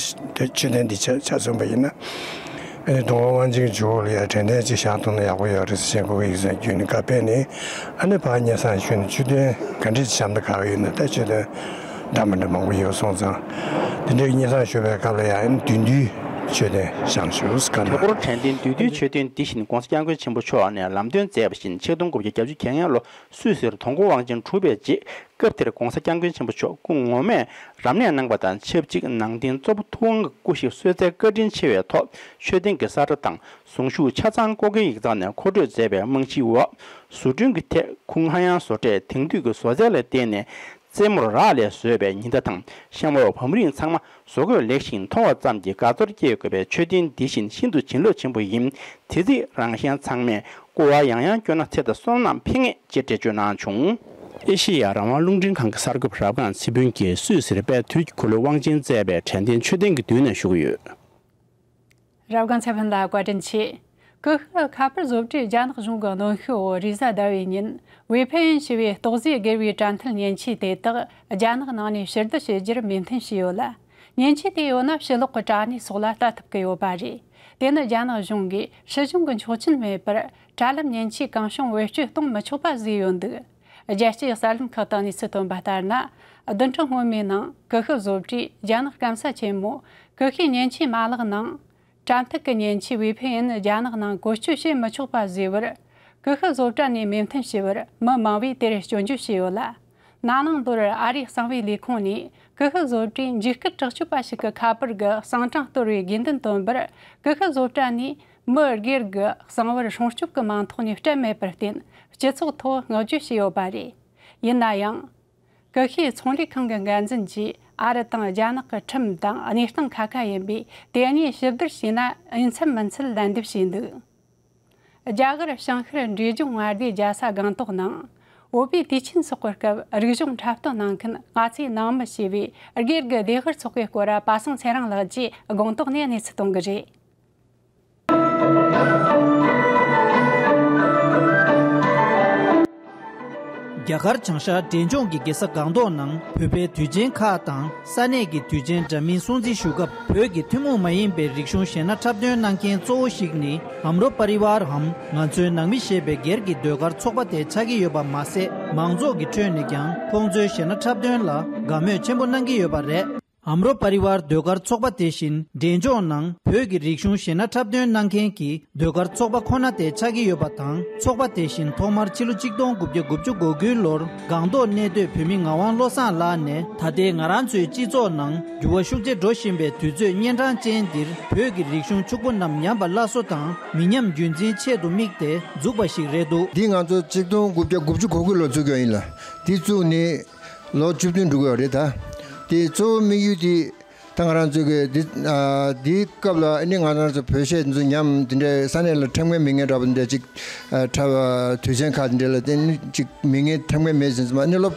མཆོད་རྟེན་འདི་ཆ་ཆ་མཚོན་པ་ཡིན་ན། ཨ་ནི་དོན་གོ་དབང་ཆེན་གྱི་མཇུག་ལ་ཡ་དྲན་རྟེན་ཅིག་བཞེངས་ཐུབ་ན་ཡག་པོ་ཡོད་རེད་ཟེར་མཁན་གྱི་ཡིག་ཚང་བརྒྱུད་ནས་བཀའ་ཕེབས་ནས། ཨ་ནི་ཕར་སྙན་སེང་ཞུས་ནས་མཆོད་རྟེན་ག་འདྲས་ཅིག་བཞེངས་ན་དགའ་བ་ཡོད་ན། ད་མཆོད་རྟེན་འདྲ་མི་འདྲ་མང་པོ་ཡོད་སོང་ཙང་། དེ་འདྲའི་སྙན་སེང་ཞུ་བའི་སྐབས་ལ་ཡང་བདུད་འདུལ་མཆོད་རྟེན་བཞེངས་ཞུ་ཟེར་ག་ན། དོལ་པོར་དྲན་རྟེན་བདུད་འདུལ་མཆོད་རྟེན་འདི་བཞིན་༸གོང་ས་༸སྐྱབས་མགོན་ཆེན་པོ་མཆོག་ནས་ལམ་སྟོན་མཛད་པ་བཞིན་ཆིག་སྟོང་དགུ་བརྒྱ་གྱ་ལྔ་ལོ་སུད་སིར་དོན་གོ་དབང་ཆེན་གྲུབ་པའི་རྗེས། སྐབས་དེར་༸གོང་ས་༸སྐྱབས་མགོན་ཆེན་པོ་མཆོག་སྐུ་ངོ་མས་རབ་གནས་གནང་བ་དང་ཆབས་ཅིག་ནང་རྟེན་གཙོ་བོ་ཐུབ་དབང་གི་སྐུ་གཤེགས་གསོལ་སྩལ་བཀའ་དྲིན་ཆེ་བའི་ཐོག་མཆོད་རྟེན་གྱི་ས་ཁྲ་དང་གཟུངས་གཞུག་ཆ་ཚང་ཀོ་ཀེ་ཡིག་ཚང་ནས་མཁོ་སྤྲོད་མཛད་པའི་རྨང་གཞིའི་འོག་བཟོ་སྐྲུན་གྱི་ཐད་ཁུངས་ཧ་ཡང་བཟོ་གྲྭས་དེང་དུས་ཀྱི་བཟོ་རྩལ་ལ་བརྟེན་ནས། རྩེ་མོར་རག་ལས་བཟོས་པའི་ཉི་ཟླ་དང་ཤམ་འོག་བམ་རིང་ཚང་མ་བཟོ་བཀོད་ལེགས་ཤིང་མཐོང་བ་ཙམ་གྱིས་དགའ་ཚོར་སྐྱེ་དགོས་པའི་མཆོད་རྟེན་འདི་བཞིན་ཤིན་ཏུ་བྱིན་རླབས་ཆེན་པོ་ཡིན། དེ་རྩིས་རང་གཞན་ཚང་མས་སྐུ་དབང་ཡང་ཡང་བསྐྱོན་ན་ཚེ་དང་བསོད་ནམས་འཕེལ་ངེས་ཅེས་འགྲེལ་བརྗོད་གནང་བྱུང་། ཨེ་ཤེ་ཡ་རང་དབང་རླུང་འཕྲིན་ཁང་གི་གསར་འགོད་པ་རབ་སྒང་ཚེ་ཕུན་གྱིས་སུད་སིར་དཔལ་དུས་ཀྱི་འཁོར་ལོའི་དབང་ཆེན་བསྩལ་བའི་དྲན་རྟེན་མཆོད་རྟེན་གྱི་མདུན་ནས་ཞུ་གི་ཡོད། རབ་སྒང་ཚེ་ཕུན་ལ་བཀའ་དྲིན་ཆེ། ཀུ་ཤུ་ཁ་པར་བཟོ་གྲྭས་རྒྱ་ནག་གཞུང་གི་གནོན་ཤུགས་འོག་རེས་གཟའ་ཟླ་བའི་ཉིན་ཝེ་ཕེ་ཡིན་ཞེས་པའི་ཏོག་ཙེ་སྒེར་བའི་དྲ་མཐུན་མཉེན་ཆས་དེ་དག་རྒྱ་ནག་ནང་ནས་ཕྱིར་བསྡུ་བྱེད་རྒྱུར་མོས་མཐུན་བྱས་ཡོད་ལ། མཉེན་ཆས་དེ་ཡོད་ན་ཕྱི་ལོགས་ཀྱི་དྲ་གནས་སོགས་ལ་ལྟ་ཐུབ་ཀྱི་ཡོད་པ་རེད། དེ་ནི་རྒྱ་ནག་གཞུང་གིས་སྲིད་གཞུང་གི་ཆོག་མཆན་མེད་པར་དྲ་ལམ་མཉེན་ཆས་གང་བྱུང་བེད་སྤྱོད་གཏོང་མི་ཆོག་པ་བཟོས་ཡོད་འདུག། རྒྱལ་སྤྱིའི་གསར་ལམ་ཁག་དང་གནས་ཚུལ་བཏོན་པ་ལྟར་ན། བདུན་ཕྲག་སྔོན་མའི་ནང་ཀུ་ཤུ་བཟོ་གྲྭས་རྒྱ་ནག་སྐམ་ས་ཆེན་མོ་ཀུ་ཤུའི་མཉེན་ཆས་མ་ལག་ནང་། དྲ་མཐུད་ཀྱི་མཉེན་ཆས་ཝེ་ཕེ་ཡིན་རྒྱ་ནག་ནང་བཀོལ་སྤྱོད་བྱེད་མི་ཆོག་པ་བཟོས་པར། ཀུ་ཤུ་བཟོ་གྲྭ་ནས་མོས་མཐུན་ཞུས་པར་མི་མང་བོས་དེར་སྐྱོན་བརྗོད་བྱས་ཡོད་ལ། ན་ནིང་ལོར་ཨ་རིའི་གསང་བའི་ལས་ཁུངས་ནས་ཀུ་ཤུ་བཟོ་གྲྭས་འཇིགས་སྐུལ་དྲག་སྤྱོད་པ་ཞིག་གི་ཁ་པར་གྱི་གསང་གྲངས་གཏོར་བའི་དགོས་འདུན་བཏོན་པར། ཀུ་ཤུ་བཟོ་གྲྭ་ནས་མི་སྒེར་གྱི་གསང་བར་སྲུང་སྐྱོབ་ཀྱི་མིང་ཐོག་ནས་སྤྲད་མེད་པར་བརྟེན། སྤྱི་ཚོགས་ཐོག་བསྔགས་བརྗོད་བྱས་ཡོད་པ་རེད། ཡིན་ན་ཡང་། ཀུ་ཤུའི་ཚོང་ལས་ཁང་གི་འགན་འཛིན་གྱིས་ཨ་རི་དང་རྒྱ་ནག་གི་ཁྲིམས་དང་གནས་སྟངས་ཁ་ཁ་ཡིན་པས། དེ་གཉིས་ཞིབ་བསྡུར་བྱས་ན་འོས་འཚམ་མིན་ཚུལ་ལན་འདེབས་བྱས་འདུག། རྒྱ་གར་བྱང་ཤར་འབྲས་ལྗོངས་མངའ་སྡེའི་རྒྱལ་ས་སྒང་ཏོག་ནང་། བོད་པའི་དུས་ཆེན་སོགས་ཀྱི་སྐབས་རིག་གཞུང་འཁྲབ་སྟོན་གནང་མཁན་མངའ་ཚེ་ནང་མི་ཞེས་པའི་སྒེར་གྱི་བདེ་སྒར་ཚོགས་པའི་སྐོར་པ་སངས་ཚེ་རིང་ལགས་ཀྱིས་སྒང་ཏོག་ནས་གནས་ཚུལ་གཏོང་གི་རེད། རྒྱ་གར་བྱང་ཤར་འབྲས་ལྗོངས་ཀྱི་རྒྱལ་ས་སྒང་ཏོག་ནང་བོད་པའི་དུས་ཆེན་ཁག་དང་ས་གནས་ཀྱི་དུས་ཆེན་འདྲ་མིན་སྲུང་བརྩི་ཞུ་སྐབས། བོད་ཀྱི་ཐུན་མོང་མ་ཡིན་པའི་རིག་གཞུང་གཞས་སྣ་འཁྲབ་སྟོན་གནང་མཁན་གཙོ་བོ་ཞིག་ནི་ཧམ་རོ་པ་རི་ཝར་འམ་ང་ཚོའི་ནང་མི་ཞེས་པའི་སྒེར་གྱི་ཟློས་གར་ཚོགས་པ་དེ་ཆགས་ཀྱི་ཡོད་པ་མ་ཟད། མང་ཚོགས་ཀྱི་ཁྲོད་ནས་ཀྱང་ཁོང་ཚོའི་གཞས་སྣ་འཁྲབ་སྟོན་ལ་དགའ་མོས་ཆེན་པོ་གནང་གི་ཡོད་པ་རེད། ཨམ་རོ་པ་རི་ཝར་ཟློས་གར་ཚོགས་པ་དེ་བཞིན་འབྲས་ལྗོངས་ནང་བོད་ཀྱི་རིག་གཞུང་གཞས་སྣ་འཁྲབ་སྟོན་གནང་མཁན་གྱི་ཟློས་གར་ཚོགས་པ་ཁོ་ན་དེ་ཆགས་ཀྱི་ཡོད་པ་དང་། ཚོགས་པ་དེ་བཞིན་ཐོག་མར་ཕྱི་ལོ་ཆིག་སྟོང་དགུ་བརྒྱ་དགུ་བཅུ་གོ་དགུའི་ལོར་སྒང་ཏོག་གནས་སྡོད་བོད་མི་ངག་དབང་བློ་བཟང་ལགས་ནས། ད་ལྟའི་ང་རང་ཚོའི་སྤྱི་ཚོགས་ནང་འགྱུར་བ་ཤུགས་ཆེ་འགྲོ་བཞིན་པའི་དུས་ཚོད་གཉན་འཕྲང་ཅན་འདིར། བོད་ཀྱི་རིག་གཞུང་ཕྱུག་པོ་རྣམས་ཉམས་པ་སླར་གསོ་དང་མི་ཉམས་རྒྱུན་འཛིན་ཆེད་དུ་དམིགས་ཏེ་འཛུགས་པ་ཞིག་རེད་འདུག། འདི་ང་ཚོ་ཆིག་སྟོང་དགུ་བརྒྱ་དགུ་བཅུ་གོ་དགུ་ལོར་བཙུགས་ཡོད་ཡིན་ལ། འདི་བཙུགས་ནས་ལོ་བཅུ་བདུན་འགྲོ་གི་ཡོད་རེད་ད། དེ་གཙོ་བོ་དམིགས་ཡུལ་དེ། ད་ང་རང་ཚོ་གི་འདི་ཨ་འདིའི་སྐབས་ལ་ཨ་ནི་ང་རང་ཚོ་བོད་གཞས་འདི་ཚོ་ཉམས་འདི་འདྲའི་ས་གནས་ལ་འཁྲབ་མཁན་མེད་མཁན་འདྲ་པོ་འདི་འདྲ་ཅིག་ཨ་འཁྲབ་དུས་ཆེན་ཁག་འདི་འདྲ་ལ་བརྟེན་ནས་ཅིག་མེད་མཁན་འཁྲབ་མཁན་མེད་ཟིན་ཙམ་ཨ་ནི་བློ་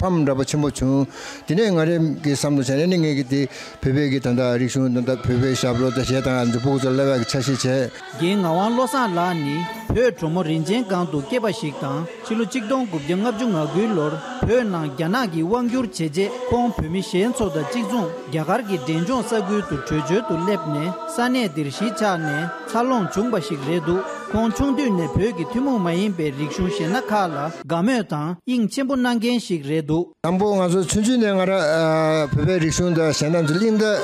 ཕམ་འདྲ་པོ་ཆེན་པོ་བྱུང་། དེ་ནས་ང་རང་གི་བསམ་བློ་བྱས་ནས་ཨ་ནི་ངས་ཀྱི་དེ་བོད་པའི་གི་ད་ལྟ་རིག་གཞུང་ད་ལྟ་བོད་པའི་ཞབས་བྲོ་དང་གཞས་དང་འདི་ཕྲུ་གུ་ཚོ་བསླབ་ཡག་གི་འཆར་གཞི་བྱས། རྒན་ངག་དབང་བློ་བཟང་ལགས་ནི་བོད་གྲོ་མོ་རིན་ཆེན་སྒང་དུ་སྐྱེས་པ་ཞིག་དང་། ཕྱི་ལོ་ཆིག་སྟོང་དགུ་བརྒྱ་ལྔ་བཅུ་ང་དགུའི་ལོར་བོད་ནང་རྒྱ་ནག་གིས་དབང་བསྒྱུར་བྱས་རྗེས། ཁོང་བོད་མི་གཞན་ཚོ་དང་གཅིག་མཚུངས་རྒྱ་གར་གྱི་འབྲས་ལྗོངས་ས་ཁུལ་དུ་བྲོས་བྱོལ་དུ་སླེབས་ནས་ས་གནས་འདིར་གཞིས་ཆགས་ནས་འཚར་ལོངས་བྱུང་བ་ཞིག་རེད་འདུག། ཁོང་ཆུང་དུས་ནས་བོད་ཀྱི་ཐུན་མོང་མ་ཡིན་པའི་རིག་གཞུང་གཞས་སྣ་ཁག་ལ་དགའ་མོས་དང་དབྱིངས་ཆེན་པོ་གནང་མཁན་ཞིག་རེད་འདུག། དང་པོ་ང་ཚོ་ཆུང་ཆུང་ནས་ང་རང་ཨ་བོད་པའི་རིག་གཞུང་དང་གཞས་སྣ་ཚོ་གླེང་སྟེགས་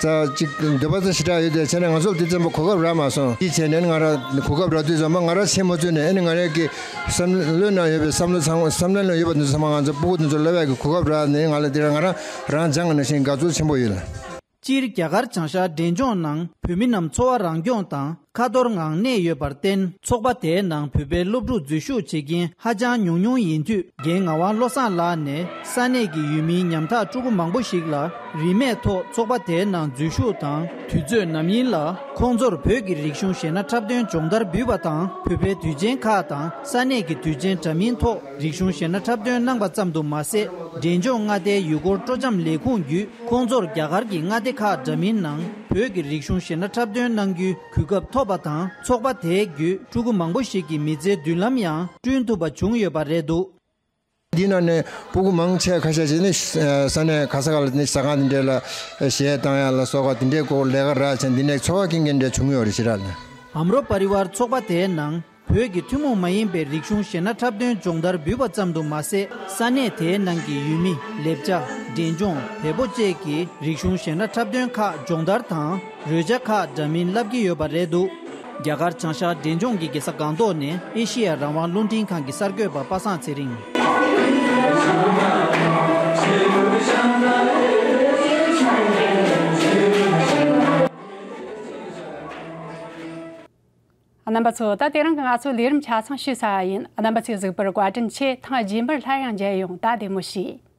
ཙམ་ཅིག་འདོད་པ་ཙམ་ཞེ་དྲག་ཡོད་དེ་བྱས་ནས་ང་ཚོ་ལ་དེ་ཙམ་པ་གོ་སྐབས་རག་མ་སོང་། དེ་བྱས་ནས་ང་རང་གོ་སྐབས་རག་དུས་ཙམ་པ་ང་རང་ཆེས་མ་བཅོས་ནས་ཨ་ནི་ང་རང་གི་བསམ་བློའི་ནང་ཡོད་པའི་བསམ་བློ་ཚང་བསམ་བློའི་ནང་ཡོད་པ་འདི་ཚོ་ཚང་མ་ང་ཚོ་སྤུ་གུ་འདི་ཚོ་བསླབ་ཡག་གི་གོ་སྐབས་རག་ནས་ང་ལ་དེ་རང་ང་རང་རང་སྦྱངས་ནང་བཞིན་དགའ་ཚོར་ཆེན་པོ་ཡོད། སྤྱིར་རྒྱ་གར་བྱང་ཤར་འབྲས་ལྗོངས་ནང་བོད་མི་རྣམས་འཚོ་བ་རང་སྐྱོང་དང་ཁ་ཐོར་ངང་གནས་ཡོད་པར་བརྟེན། ཚོགས་པ་དེའི་ནང་བོད་པའི་སློབ་ཕྲུག་འཛུལ་ཞུགས་བྱེད་མཁན་ཧ་ཅང་ཉུང་ཉུང་ཡིན་དུས། རྒན་ངག་དབང་བློ་བཟང་ལགས་ནས་ས་གནས་ཀྱི་ཡུལ་མིའི་ཉམ་ཐག་ཕྲུ་གུ་མང་པོ་ཞིག་ལ་རིན་མེད་ཐོག་ཚོགས་པ་དེའི་ནང་འཛུལ་ཞུགས་དང་། དུས་ཚོད་ནམ་ཡིན་ལ་ཁོང་ཚོར་བོད་ཀྱི་རིག་གཞུང་གཞས་སྣ་འཁྲབ་སྟོན་སྦྱོང་བརྡར་འབུལ་བ་དང་། བོད་པའི་དུས་ཆེན་ཁག་དང་ས་གནས་ཀྱི་དུས་ཆེན་འདྲ་མིན་ཐོག་རིག་གཞུང་གཞས་སྣ་འཁྲབ་སྟོན་གནང་པ་ཙམ་དུ་མ་ཟད། འབྲས་ལྗོངས་མངའ་སྡེའི་ཡུལ་སྐོར་སྤྲོ་འཆམ་ལས་ཁུངས་བརྒྱུད། ཁོང་ཚོར་རྒྱ་གར་གྱི་མངའ་སྡེ་ཁག་འདྲ་མིན་ནང་བོད་ཀྱི་རིག་གཞུང་གཞས་སྣ་འཁྲབ་སྟོན་གནང་རྒྱུའི་གོ་སྐབས་ཐོབ་པ་དང་། ཚོགས་པ་དེའི་བརྒྱུད་ཕྲུ་གུ་མང་པོ་ཞིག་གི་མི་ཚེའི་མདུན་ལམ་ཡང་བསྐྲུན་ཐུབ་པ་བྱུང་ཡོད་པ་རེད་འདུག། འདི་ནང་ནས་སྤུ་གུ་མང་ཆེ་ཁ་ཤས་ཅིག་ནི་ས་གནས་ག་ས་ག་ལ་ནི་ཟ་ཁང་འདི་འདྲ་ལ་གཞས་བཏང་ཡ་ལ་སོགས་པ་འདི་འདྲའི་སྐོར་ལས་ཀ་རག་བྱས་འདི་ནས་འཚོ་བ་སྐྱེལ་མཁན་འདྲ་བྱུང་ཡོད་རེད་ཞེ་དྲག་ལ། ཨམ་རོ་པ་རི་ཝར་ཚོགས་པ་དེའི་ནང་བོད་ཀྱི་ཐུན་མོང་མ་ཡིན་པའི་རིག་གཞུང་གཞས་སྣ་འཁྲབ་སྟོན་སྦྱོང་བརྡར་འབུལ་བ་ཙམ་དུ་མ་ཟད། ས་གནས་དེའི་ནང་གི་ཡུལ་མི་ལེབ་ཅ། འབྲས་ལྗོངས་བལ་པོ་བཅས་ཀྱི་རིག་གཞུང་གཞས་སྣ་འཁྲབ་སྟོན་ཁག་སྦྱོང་བརྡར་དང་རོལ་ཆ་ཁག་འདྲ་མིན་བསླབ་ཀྱི་ཡོད་པ་རེད་འདུག། རྒྱ་གར་བྱང་ཤར་འབྲས་ལྗོངས་ཀྱི་རྒྱལ་ས་སྒང་ཏོག་ནས་ཨེ་ཤེ་ཡ་རང་དབང་རླུང་འཕྲིན་ཁང་གི་གསར་འགོད་པ་པ་སངས་ཚེ་རིང་། རྣམ་པ་ཚོ། ད་དེ་རིང་གི་ང་ཚོའི་ལས་རིམ་ཆ་ཚང་ཞུས་ཚར་བ་ཡིན། རྣམ་པ་ཚོས་གཟིགས་པར་བཀའ་དྲིན་ཆེ། ཐེངས་རྗེས་མར་སླར་ཡང་མཇལ་ཡོང་། ད་བདེ་མོ་བྱོས།